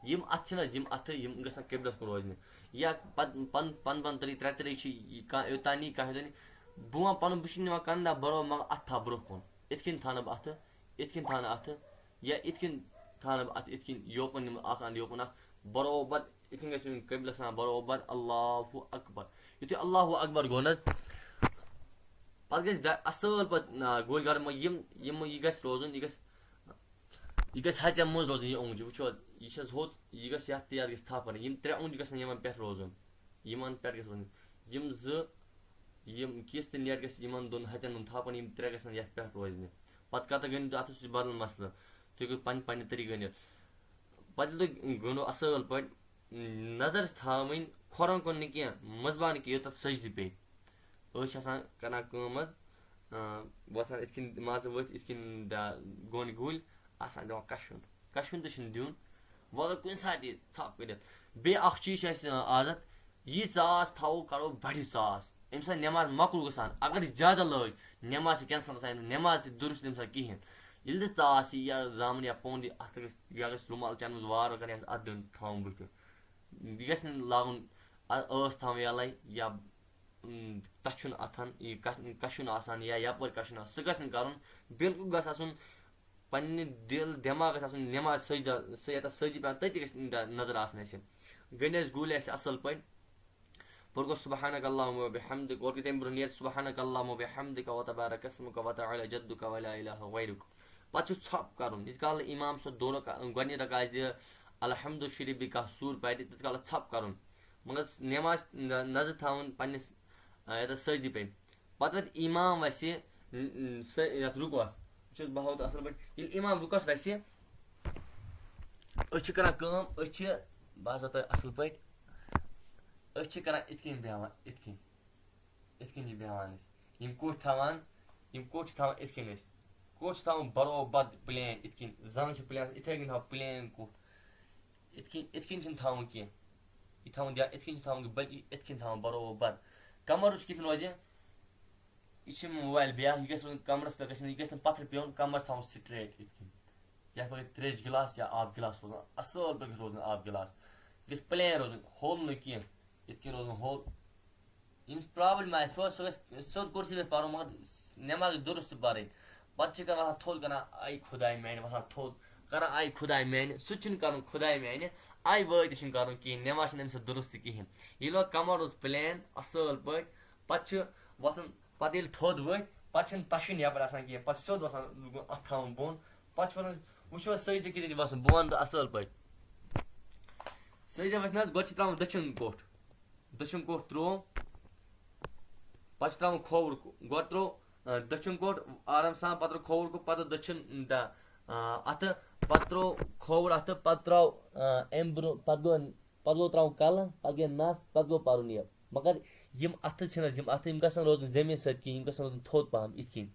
یِم اَتھٕ چھِنہٕ حظ، یِم اَتھٕ، یِم گژھن قبلَس کُن روزنہِ۔ یا پَتہٕ پَن-، پَن-، پَن ترٛٲوِتھ، ترٛےٚ ترٛٲوِتھ چھِ یہِ کانٛہہ یوٚتام نی، کانٛہہ یوٚتام نی۔ بہٕ وَنہٕ پَنُن، بہٕ چھُس نِوان کَنہٕ دَب بَرو، مگر اَتھٕ تھاو برٛونٛہہ کُن۔ یِتھ کٔنۍ تھاونہٕ بہٕ اَتھٕ، یِتھ کٔنۍ تھاونہٕ اَتھٕ، یا یِتھ کٔنۍ تھاونہٕ بہٕ اَتھٕ، یِتھ کٔنۍ یوکُن نِمہٕ اَکھ اَنٛد یوکُن اَکھ، بَروبَر یِتھ کٔنۍ گژھِ یُن قبلَس سان بَروبَر، اللہ اکبر۔ یُتھُے اللہ اکبر گوٚو نہٕ حظ، پَتہٕ گژھِ دَ-، اَصٕل پٲٹھۍ، آ، گوجہِ گاڈَن منٛز یِم، یِم، یہِ گژھِ روزُن، یہِ گژھِ، یہِ گژھِ ہَژٮ۪ن منٛز روزُن یہِ اوٚنٛگجہِ۔ وٕچھِو حظ، یہِ چھِ حظ ہوٚت، یہِ گژھِ یَتھ تہٕ یَتھ گژھِ تھَپھ پَنٕنۍ۔ یِم ترٛےٚ اوٚنٛگجہِ گژھن یِمَن پٮ۪ٹھ روزُن، یِمَن پٮ۪ٹھ گژھِ روزُن۔ یِم زٕ، یِم کِس تہٕ نیٹ گژھِ یِمَن دۄن ہَژٮ۪ن ہُنٛد تھَپھ پَنٕنۍ، یِم ترٛےٚ گژھن یَتھ پٮ۪ٹھ روزنہِ۔ پَتہٕ کَتھ گٔنِو تُہۍ، اَتھ چھُ بدل مسلہٕ۔ تُہۍ ہیٚکِو پَنٕنۍ، پَنٕنہِ طریٖقہٕ گٔنِتھ۔ پَتہٕ ییٚلہِ تُہۍ گٔنِو اَصٕل پٲٹھۍ، نظر چھِ تھاوٕنۍ کھۄرَن کُن نہٕ کینٛہہ، منٛزباگ نہٕ کینٛہہ، یوٚتَتھ سجدٕ پیٚیہِ۔ أسۍ چھِ آسان کَران کٲم حظ، آ، وۄتھان یِتھ کٔنۍ، مان ژٕ ؤتھۍ یِتھ کٔنۍ دا-، گوٚنۍ گُلۍ، آسان دِوان کَشُن۔ کَشُن تہِ چھُنہٕ دیُن۔ وۄنۍ اگر کُنہِ ساتہٕ یی ژھَپھ کٔرِتھ۔ بیٚیہِ اَکھ چیٖز چھِ اَسہِ، آ، عادت، یہِ ژاس تھاوو، کَرو بَڑِ ژاس۔ اَمہِ سۭتۍ نٮ۪ماز مۄکلو گژھان۔ اگر یہِ زیادٕ لٲج، نٮ۪ماز چھِ cancel گژھان، نٮ۪ماز چھِ درُست تَمہِ ساتہٕ کِہیٖنۍ۔ ییٚلہِ تہِ ژاس یی یا زامُن یا پونٛد یی، اَتھ گژھِ، یا گژھِ روٗمال چَنٛدَس منٛز وارٕ وارٕ کَرٕنۍ، اَتھ دیُن تھاوُن بٕتھِ۔ یہِ گژھِ نہٕ لاگُن، آ، ٲس تھاوٕنۍ یَلَے یا، اۭں، تَچھُن اَتھَن، یہِ کَش-، کَشُن آسان یا یَپٲرۍ کَشُن آسان، سُہ گژھِ نہٕ کَرُن۔ بِلکُل گژھِ آسُن پنٛنہِ دِل دٮ۪ماغ گژھِ آسُن نٮ۪ماز سجدہ، سُہ یَتَتھ سجدٕ پٮ۪وان، تٔتی گژھِ نظر آسٕنۍ اَسہِ۔ گٔنۍ اَسہِ گُلۍ اَسہِ اَصٕل پٲٹھۍ۔ پَتہٕ گوٚو سبحانک اللہم و بحمدک، گۄڈٕ گٔے تَمہِ برونٛہہ نیت سبحانک اللہم و بحمدک و تبارک اسمک و تعالی جدک و لا الہ غیرک۔ پَتہٕ چھُ ژھۄپہٕ کَرُن، ییٖتِس کالہٕ اِمام صٲب دۄن رکا-، گۄڈٕنِچ رکعت زِ الحمد شریٖف بیٚیہِ کانٛہہ سوٗر پَرِ، تیٖتِس کالَس ژھۄپہٕ کَرُن۔ مگر نٮ۪ماز نظر تھاوُن پنٛنِس، آ، یَتَتھ سجدِ پٮ۪ٹھ۔ پَتہٕ وَتہِ اِمام وَسہِ، ن-، ن-، سہ-، یَتھ رُکوَس۔ وٕچھ حظ، بہٕ ہاوو تۄہہِ اَصٕل پٲٹھۍ۔ ییٚلہِ اِمام رُکوَس وَسہِ، أسۍ چھِ کَران کٲم، أسۍ چھِ، بہٕ ہَسا تۄہہِ اَصٕل پٲٹھۍ، أسۍ چھِ کَران یِتھ کٔنۍ بیٚہوان، یِتھ کٔنۍ۔ یِتھ کٔنۍ چھِ بیٚہوان أسۍ۔ یِم کوٚٹھۍ تھاوان، یِم کوٚٹھۍ چھِ تھاوان یِتھ کٔنۍ أسۍ۔ کوٚٹھۍ چھِ تھاوان بَروبَر plain یِتھ کٔنۍ۔ زَنٛگ چھِ plain آسان، یِتھَے کٔنۍ تھاوان plain کوٚٹھ۔ یِتھ کٔنۍ، یِتھ کٔنۍ چھِنہٕ تھاوُن کینٛہہ۔ یہِ تھاوُن دھیان، یِتھ کٔنۍ چھِ تھاوُن کینٛہہ، بلکہِ یِتھ کٔنۍ تھاوُن بَروبَر۔ کَمَر وٕچھ کِتھ کٔنۍ روزِ؟ یہِ چھِ موبایل بیٛاکھ، یہِ گژھِ روزُن کَمرَس پٮ۪ٹھ، گژھِ نہٕ، یہِ گژھِ نہٕ پَتھَر پیوٚن، کَمَر تھاوُن straight یِتھ کٔنۍ۔ یَتھ پٮ۪ٹھ گژھِ ترٛیش گِلاس یا آب گِلاس روزُن، اَصٕل پٲٹھۍ گژھِ روزُن آب گِلاس۔ یہِ گژھِ plain روزُن، ہوٚل نہٕ کینٛہہ، یِتھ کٔنۍ روزُن ہوٚل۔ ییٚمِس problem آسہِ، پَتہٕ سُہ گژھِ سیوٚد کُرسی پٮ۪ٹھ پَرُن، مگر نٮ۪ماز گژھِ درُست پَرٕنۍ۔ پَتہٕ چھِ کَران وۄتھان تھوٚد، کَران، "اَے خۄداے میٛانہِ"، وۄتھان تھوٚد، کران آیہِ خۄداے میانہِ، سُہ تہِ چھُنہٕ کرُن خۄداے میانہِ آیہِ وٲتۍ، تہِ چھُنہٕ کرُن کِہیٖنۍ، نٮ۪ماز چھِنہٕ أمِس سۭتۍ درُست کِہیٖنۍ۔ ییٚلہِ وۄنۍ کمر روٗز پلین اَصٕل پٲٹھۍ، پتہٕ چھُ وۄتھُن، پتہٕ ییٚلہِ تھوٚد ؤتھۍ، پتہٕ چھِنہٕ تشوٕنۍ یپٲرۍ آسان کِہیٖنۍ، پتہٕ چھُ سیوٚد وَسان، اَتھٕ تھاوُن بۄن۔ پتہٕ چھُ وَنان، وٕچھِو حظ، سجدٕ کِتھ کٔنۍ چھِ وَسُن، بہٕ وَنہٕ تۄہہِ اَصٕل پٲٹھۍ۔ سجدٕ وَسہِ نہ حظ، گۄڈٕ چھِ ترٛاوُن دٔچھُن کوٚٹھ، دٔچھُن کوٚٹھ ترٛوو، پتہٕ چھِ ترٛاوُن کھووُر کو-، گۄڈٕ ترٛوو، آ، دٔچھُن کوٚٹھ آرام سان، پتہٕ ترٛوو کھووُر کوٚٹھ، پتہٕ دٔچھُن، دا-، آ، اَتھٕ، پتہٕ ترٛوو کھووُر اَتھٕ، پتہٕ ترٛاو، آ، اَمہِ برٛونٛہہ، پتہٕ گوٚو، پتہٕ گوٚو ترٛاوُن کَلہٕ، پتہٕ گٔے نَس، پتہٕ گوٚو پَرُن یہِ۔ مگر یِم اَتھٕ چھِنہٕ حظ، یِم اَتھٕ، یِم گژھن روزٕنۍ زٔمیٖن سۭتۍ کِہیٖنۍ، یِم گژھن روزٕنۍ تھوٚد پَہَم یِتھ کٔنۍ۔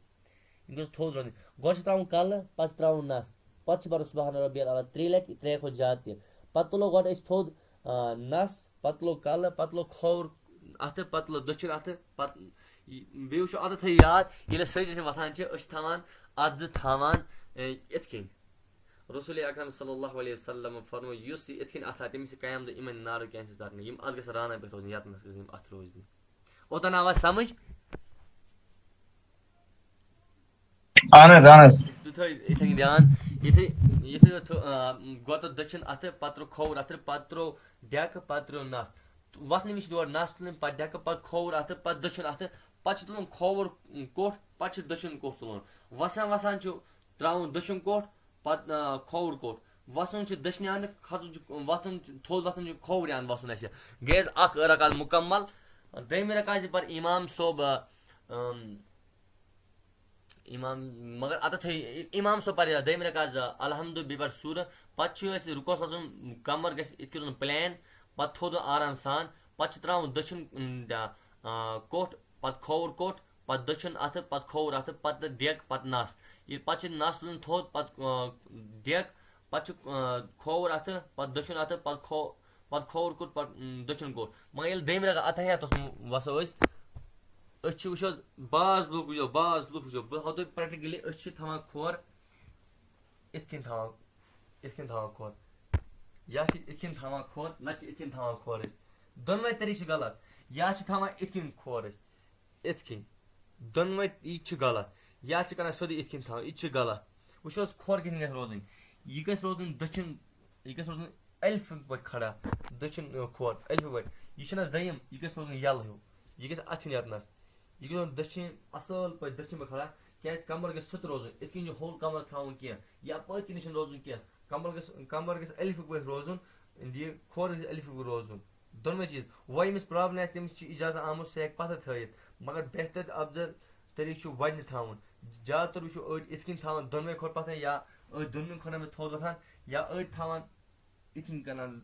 یِم گژھن تھوٚد روزٕنۍ۔ گۄڈٕ چھِ ترٛاوُن کَلہٕ، پَتہٕ چھِ ترٛاوُن نَس، پَتہٕ چھِ پَرُن سبحان ربی الاعلیٰ ترٛیٚیہِ لَٹہِ، ترٛےٚ کھۄتہٕ زیادٕ تہِ۔ پَتہٕ تُلو گۄڈٕ أسۍ تھوٚد، آ، نَس، پَتہٕ تُلو کَلہٕ، پَتہٕ تُلو کھووُر اَتھٕ، پَتہٕ تُلو دٔچھُن اَتھٕ، پَتہٕ یہِ-، بیٚیہِ وٕچھو عادت تھٲیِو یاد، ییٚلہِ أسۍ سٲرِسٕے وۄتھان چھِ، أسۍ چھِ تھاوان اَتھٕ زٕ تھاوان، اے، یِتھ کٔنۍ۔ رسول اکرم صلی اللہ علیہ وسلم فرموو، یُس یہِ یِتھ کٔنۍ اَتھٕ آو، تٔمِس چھِ قیام دۄہ یِمَن نارٕ کینٛہہ چھِ ژَٹنہٕ۔ یِم اَتھ گژھِ رانَے پٮ۪ٹھ روزٕنۍ، یَتھ منٛز گژھِ یِم اَتھٕ روزٕنۍ۔ اوٚتام آوا سمجھ؟ اہن حظ، اہن حظ۔ تُہۍ تھٲیِو یِتھَے کٔنۍ دھیان، یُتھُے، یُتھُے تُہۍ تھٲ-، آ، گۄڈٕ تہٕ دٔچھُن اَتھٕ، پَتہٕ ترٛوو کھووُر اَتھٕ، پَتہٕ ترٛوو ڈٮ۪کہٕ، پَتہٕ ترٛوو نَس۔ وَتھنہٕ وِزِ چھِ یورٕ نَس تُلٕنۍ، پَتہٕ ڈٮ۪کہٕ، پَتہٕ کھووُر اَتھٕ، پَتہٕ دٔچھُن اَتھٕ، پَتہٕ چھُ تُلُن کھووُر کوٚٹھ، پَتہٕ چھُ دٔچھُن کوٚٹھ تُلُن۔ وَسان وَسان چھُ ترٛاوُن دٔچھُن کوٚٹھ، پَتہٕ، آ، کھووُر کوٚٹھ۔ وَسُن چھُ دٔچھنہِ اَنٛدٕ، کھَسُن چھُ، وَتھُن چھُ، تھوٚد وَتھُن چھُ کھوورِ اَنٛدٕ وَسُن اَسہِ۔ گٔے حظ اَکھ رکعت مُکمل۔ دوٚیمہِ رکعتہِ پَر اِمام صٲب، آ، اَم، اِمام، مگر اَتَتھ تھٲیِو اِمام صٲب پَرِ دوٚیمہِ رکعت زٕ الحمدُ بیٚیہِ پَرِ سوٗرٕ۔ پَتہٕ چھُ اَسہِ رُکوَس وَسُن، کَمَر گژھِ یِتھ کٔنۍ روزُن پٕلین، پَتہٕ تھوٚد آرام سان۔ پَتہٕ چھُ ترٛاوُن دٔچھُن، اۭں، آ، کوٚٹھ، پَتہٕ کھووُر کوٚٹھ، پَتہٕ دٔچھُن اَتھٕ، پَتہٕ کھووُر اَتھٕ، پَتہٕ ڈٮ۪ک، پَتہٕ نَس۔ ییٚلہِ پَتہٕ چھُ نَس تُلُن تھوٚد، پَتہٕ، آ، ڈٮ۪ک، پَتہٕ چھُ، آ، کھووُر اَتھٕ، پَتہٕ دٔچھُن اَتھٕ، پَتہٕ کھو-، پَتہٕ کھووُر کوٚٹھ، پَتہٕ، اۭں، دٔچھُن کوٚٹھ۔ مگر ییٚلہِ دوٚیمہِ رکعت اَتحیاتَس منٛز وَسو أسۍ، أسۍ چھِ، وٕچھ حظ، بعض لُکھ وٕچھو، بعض لُکھ وٕچھو، بہٕ ہاوٕ تۄہہِ practically، أسۍ چھِ تھاوان کھۄر یِتھ کٔنۍ تھاوان، یِتھ کٔنۍ تھاوان کھۄر۔ یا چھِ یِتھ کٔنۍ تھاوان کھۄر، نَتہٕ چھِ یِتھ کٔنۍ تھاوان کھۄر أسۍ۔ دۄنوَے طریٖقہٕ چھِ غلط۔ یا چھِ تھاوان یِتھ کٔنۍ کھۄر أسۍ، یِتھ کٔنۍ۔ دۄنوَے یہِ تہِ چھِ غلط۔ یا چھِ کَران سیوٚدُے یِتھ کٔنۍ تھاوان، یہِ تہِ چھِ غلط۔ وٕچھو حظ، کھۄر کِتھ کٔنۍ گژھِ روزٕنۍ۔ یہِ گژھِ روزٕنۍ دٔچھُن، یہِ گژھِ روزُن الفٕکۍ پٲٹھۍ کھڑا، دٔچھُن، اۭں، کھۄر الفٕکۍ پٲٹھۍ۔ یہِ چھُنہٕ حظ دٔیِم، یہِ گژھِ روزُن یَلہٕ ہیوٗ۔ یہِ گژھِ اَتھِ نیرُن حظ۔ یہِ گژھِ روزُن دٔچھِنۍ اَصٕل پٲٹھۍ دٔچھِنۍ پٲٹھۍ کھڑا، کیٛازِ کَمر گژھِ سیوٚد روزُن۔ یِتھ کٔنۍ چھُ ہوٚل کَمر تھاوُن کینٛہہ، یا پٔتۍ کِنۍ چھُنہٕ روزُن کینٛہہ۔ کَمر گژھِ، کَمر گژھِ الفٕکۍ پٲٹھۍ روزُن، یہِ کھۄر گژھِ الفٕکۍ پٲٹھۍ روزُن۔ دۄنوَے چیٖز۔ وۄنۍ ییٚمِس problem آسہِ، تٔمِس چھِ اجازت آمُت، سُہ ہیٚکہِ پَتھَر تھٲیِتھ۔ مگر بہتر تہٕ افضل طریٖقہٕ چھُ وۄنۍ تہِ تھاوُن۔ زیادٕ تر وٕچھو أڑۍ یِتھ کٔنۍ تھاوان دۄنوَے کھۄر پَتھَر، یا أڑۍ دۄنوَے کھۄرَن پٮ۪ٹھ تھوٚد وۄتھان، یا أڑۍ تھاوان یِتھ کٔنۍ کَران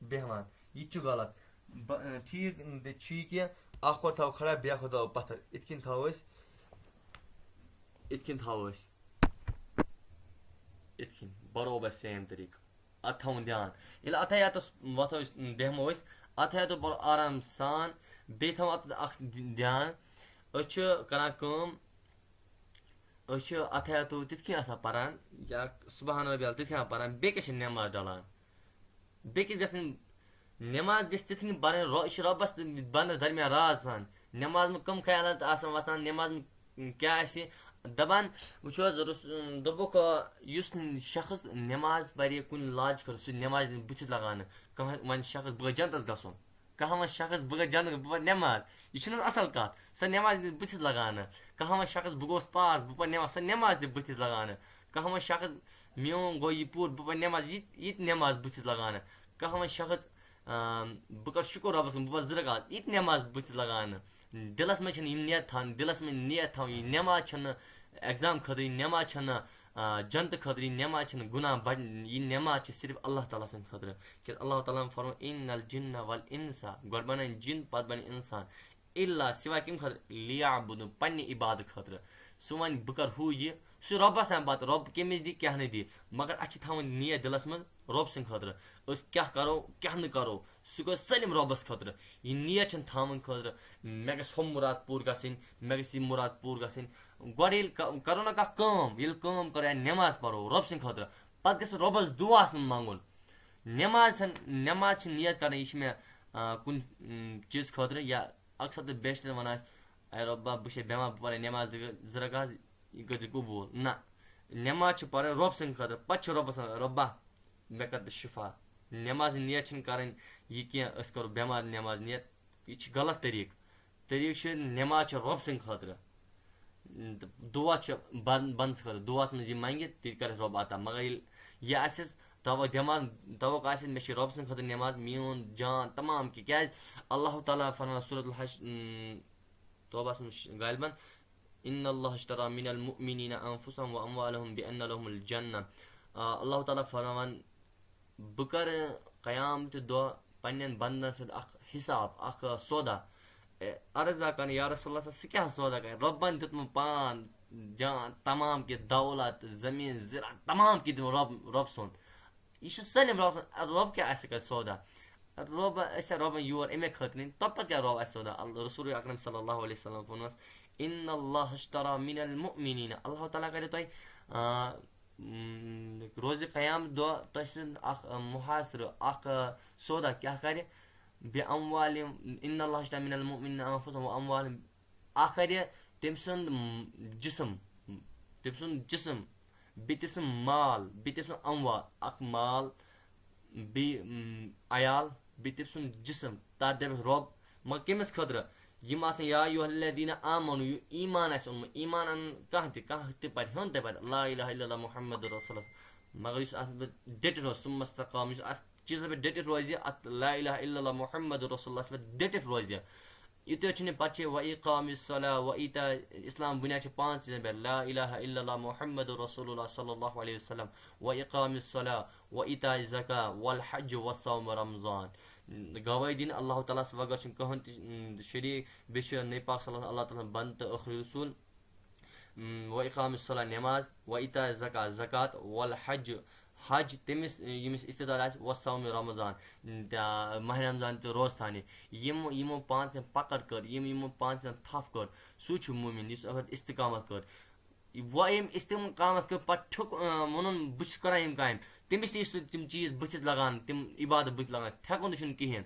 بیٚہوان۔ یہِ تہِ چھُ غلط۔ ب-، ٹھیٖک تہِ چھُ یہِ کہِ اَکھ کھۄر تھاوو کھڑا، بیٛاکھ کھۄر تھاوو پَتھَر۔ یِتھ کٔنۍ تھاوو أسۍ، یِتھ کٔنۍ تھاوو أسۍ، یِتھ کٔنۍ، برابر same طریٖقہٕ۔ اَتھ تھاوُن دھیان۔ ییٚلہِ اَتھیاتَس وۄتھو أسۍ، بیٚہمو أسۍ، اَتھیاتو پَرو آرام سان، بیٚیہِ تھاوُن اَتھ اَکھ دِ-، دھیان۔ أسۍ چھِ کَران کٲم، أسۍ چھِ اَتھیاتو تِتھ کٔنۍ آسان پَران، یا سبحان ربی الاعلیٰ تِتھ کٔنۍ آسان پَران، بیٚیہِ کیٛاہ چھِ نٮ۪ماز ڈَلان؟ بیٚیہِ کِژھ گژھِ نہٕ نٮ۪ماز گژھِ تِتھ کٔنۍ پَرٕنۍ، رو-، یہِ چھِ رۄبَس تہٕ بَندَس درمیان راز آسان۔ نٮ۪ماز منٛز کٕم خیالات آسان وَسان، نٮ۪ماز منٛز کیٛاہ آسہِ دَپان؟ وٕچھِو حظ، رس-، دوٚپُکھ، یُس شخص نٮ۪ماز پَرِ کُنہِ لاجہِ خٲطرٕ، سُہ نٮ۪ماز دِنہٕ بٕتھِس لَگاونہٕ۔ کانٛہہ وَنہِ شخص، بہٕ گژھٕ جنتَس گژھُن۔ کانٛہہ وَنہِ شخص، بہٕ گژھٕ جنتَس، بہٕ پَرٕ نٮ۪ماز۔ یہِ چھُنہٕ حظ اَصٕل کَتھ؟ سۄ نٮ۪ماز دِنہٕ بٕتھِس لَگاونہٕ۔ کانٛہہ وَنہِ شخص، بہٕ گوٚوُس پاس، بہٕ پَرٕ نٮ۪ماز، سۄ نٮ۪ماز دِ بٕتھِس لَگاونہٕ۔ کانٛہہ وَنہِ شخص، میون گوٚو یہِ پوٗرٕ، بہٕ پَرٕ نٮ۪ماز، یہِ تہِ، یہِ تہِ نٮ۪ماز بٕتھِس لَگاونہٕ۔ کانٛہہ وَنہِ شخص، آم، بہٕ کَرٕ شُکُر رۄبَس کُن، بہٕ پَرٕ زٕ رکعت، یہِ تہِ نٮ۪ماز بٕتھِس لَگاونہٕ۔ دِلَس منٛز چھَنہٕ یِم نیت تھاوٕنۍ، دِلَس منٛز نیت تھاوٕنۍ، یہِ نٮ۪ماز چھَنہٕ exam خٲطرٕ، یہِ نٮ۪ماز چھَنہٕ، آ، جنتہٕ خٲطرٕ، یہِ نٮ۪ماز چھَنہٕ گُناہ بَڑ-، یہِ نٮ۪ماز چھِ صرف اللہ تعالیٰ سٕنٛدِ خٲطرٕ۔ کیٛازِ اللہ تعالیٰ ہَن فرموو، "ان الجن والانس"، گۄڈٕ بَنٲوِن جِن، پَتہٕ بَنہِ اِنسان۔ الا سوائے کَمہِ خٲطرٕ؟ لیعبدون، پننہِ عبادت خٲطرٕ۔ سُہ وَنہِ، "بہٕ کَرٕ ہُہ یہِ"، سُہ رۄبَس تام پَتہٕ، رۄب کٔمِس دی، کیٛاہ نہٕ دی۔ مگر اَسہِ چھِ تھاوٕنۍ نیت دِلَس منٛز رۄب سٕنٛدِ خٲطرٕ۔ أسۍ کیٛاہ کَرو، کیٛاہ نہٕ کَرو، سُہ گوٚو سٲلِم رۄبَس خٲطرٕ۔ یہِ نیت چھَنہٕ تھاوٕنۍ خٲطرٕ، مےٚ گژھِ ہُہ مُراد پوٗرٕ گژھٕنۍ، مےٚ گژھِ یہِ مُراد پوٗرٕ گژھٕنۍ۔ گۄڈٕ ییٚلہِ ک-، کَرو نہ کانٛہہ کٲم، ییٚلہِ کٲم کَرو یا نٮ۪ماز پَرو رۄب سٕنٛدِ خٲطرٕ، پَتہٕ گژھِ رۄبَس دُعا آسُن منٛگُن۔ نٮ۪ماز چھَنہٕ، نٮ۪ماز چھِ نیت کَرٕنۍ، یہِ چھِ مےٚ، آ، کُنہِ، اۭں، چیٖز خٲطرٕ یا اکثر تہٕ بیشتر وَنان أسۍ، "اے رۄبا، بہٕ چھُس بیمار، بہٕ پَرٕ نٮ۪ماز زٕ، زٕ رکعت، یہِ کٔرۍ زِ قبوٗل۔" نہ، نٮ۪ماز چھِ پَرٕنۍ رۄب سٕنٛدِ خٲطرٕ، پَتہٕ چھِ رۄبَس وَنان، "رۄبا، مےٚ کَر تہٕ شِفا۔" نٮ۪مازِ نیت چھِنہٕ کَرٕنۍ یہِ کینٛہہ، أسۍ کَرو بٮ۪مار نٮ۪ماز نیت، یہِ چھِ غلط طریٖقہٕ۔ طریٖقہٕ چھِ نٮ۪ماز چھِ رۄب سٕنٛدِ خٲطرٕ، تہٕ دُعا چھِ بَن-، بَنٛدَس خٲطرٕ، دُعاہَس منٛز یہِ مَنٛگہِ، تہِ کَرٮ۪س رۄب عطا۔ مگر ییٚلہِ یہِ آسٮ۪س توقع دٮ۪ماغ، توقع آسٮ۪س، مےٚ چھِ رۄب سٕنٛدِ خٲطرٕ نٮ۪ماز، میون جان تمام کینٛہہ، کیٛازِ اللہ تعالیٰ فرماوان سورۃ الحج، اۭں، توبہَس منٛز چھِ غالباً، "ان اللہ اشترى من المؤمنین انفسهم واموالهم بان لهم الجنہ۔" آ، اللہ تعالیٰ فرماوان، بہٕ کَرٕ قیامتہِ دۄہ پنٛنٮ۪ن بنٛدَن سۭتۍ اَکھ حساب، اَکھ سودا۔ اے، عرض آ کَرنہٕ، یا رسول اللہ، سُہ کیٛاہ سودا کَرِ؟ رۄبَن دیُتمُت پان، جان، تمام کینٛہہ دولت، زٔمیٖن، زِراعت، تمام کینٛہہ دیُتمُت رۄب، رۄب سُنٛد۔ یہِ چھُ سٲلِم رۄب سُنٛد۔ رۄب کیٛاہ آسہِ کَرِ سودا؟ رۄب، أسۍ چھا رۄبَن یور اَمے خٲطرٕ نِنۍ؟ تَمہِ پَتہٕ کیٛاہ رۄب آسہِ سودا؟ ال-، رسول اکرم صلی اللہ علیہ وسلم ووٚنُس، "ان اللہ اشترى من المؤمنین"، اللہ تعالیٰ کَرِ تۄہہِ، آ، م، روزِ قیامت دۄہ تۄہہِ سُنٛد اَکھ، آ، محاصرٕ، اَکھ، آ، سودا کیٛاہ کَرِ؟ بِأَمْوَالِهِمْ، إِنَّ اللَّهَ اشْتَرَىٰ مِنَ الْمُؤْمِنِينَ أَنْفُسَهُمْ وَأَمْوَالَهُمْ۔ اَکھ کَرِ تٔمۍ سُنٛد، م، جسم، تٔمۍ سُنٛد جسم، بیٚیہِ تٔمۍ سُنٛد مال، بیٚیہِ تٔمۍ سُنٛد اموال، اَکھ مال، بیٚیہِ، م، عیال، بیٚیہِ تٔمۍ سُنٛد جسم۔ تَتھ دَپٮ۪س رۄب، مگر کٔمِس خٲطرٕ؟ یِم آسَن یا ایُّہَا الَّذیٖنَ آمَنوٗ، یہِ ایٖمان آسہِ اوٚنمُت، ایٖمان اَنَن کانٛہہ تہِ، کانٛہہ تہِ پَرِ، ہیوٚن تہِ پَرِ، لا الہ الا اللہ محمد رسول اللہ۔ مگر یُس اَتھ پٮ۪ٹھ ڈٔٹِتھ روزِ، ثم استقام، یُس اَتھ چیٖزَس پٮ۪ٹھ ڈٔٹِتھ روزِ، اَتھ لا الہ الا اللہ محمد رسول اللہَس پٮ۪ٹھ ڈٔٹِتھ روزِ۔ یُتُے یوت چھُنہٕ، پَتہٕ چھِ و اقام الصلاۃ و ایتاء، اسلام بُنیاد چھِ پانٛژھ چیٖزَن پٮ۪ٹھ، لا الہ الا اللہ محمد رسول اللہ صلی اللہ علیہ وسلم، و اقام الصلاۃ و ایتاء الزکاۃ والحج وصوم رمضان۔ گواہی دِنۍ اللہ تعالیٰ ہَس بغٲر چھُنہٕ کٕہٕنۍ تہِ، م، شریٖک، بیٚیہِ چھُ نبی پاک صلی اللہ، اللہ تعالیٰ ہَس بنٛدٕ تہٕ ٲخری رسول۔ م، و اقام الصلاۃ، نماز، و ایتاء الزکاۃ، زکوٰۃ، والحج، حج، تٔمِس، ییٚمِس استطاعت آسہِ، و صوم رمضان، تہٕ ماہِ رمضان تہٕ روزٕ تھاونہِ۔ یِم، یِمو پانٛژن پکڑ کٔر، یِم یِمو پانٛژن تھپھ کٔر، سُے چھُ مومن، یُس اَتھ استقامت کٔر۔ وۄنۍ أمۍ استقامت کٔر، پتہٕ ٹھیُک، اۭں، ووٚنُن، "بہٕ چھُس کران یِم کامہِ"، تٔمِس تہِ یُس تِم چیٖز بٕتھِس لگان، تِم عبادت بٕتھِ لگان، تھٮ۪کُن تہِ چھُنہٕ کِہیٖنۍ۔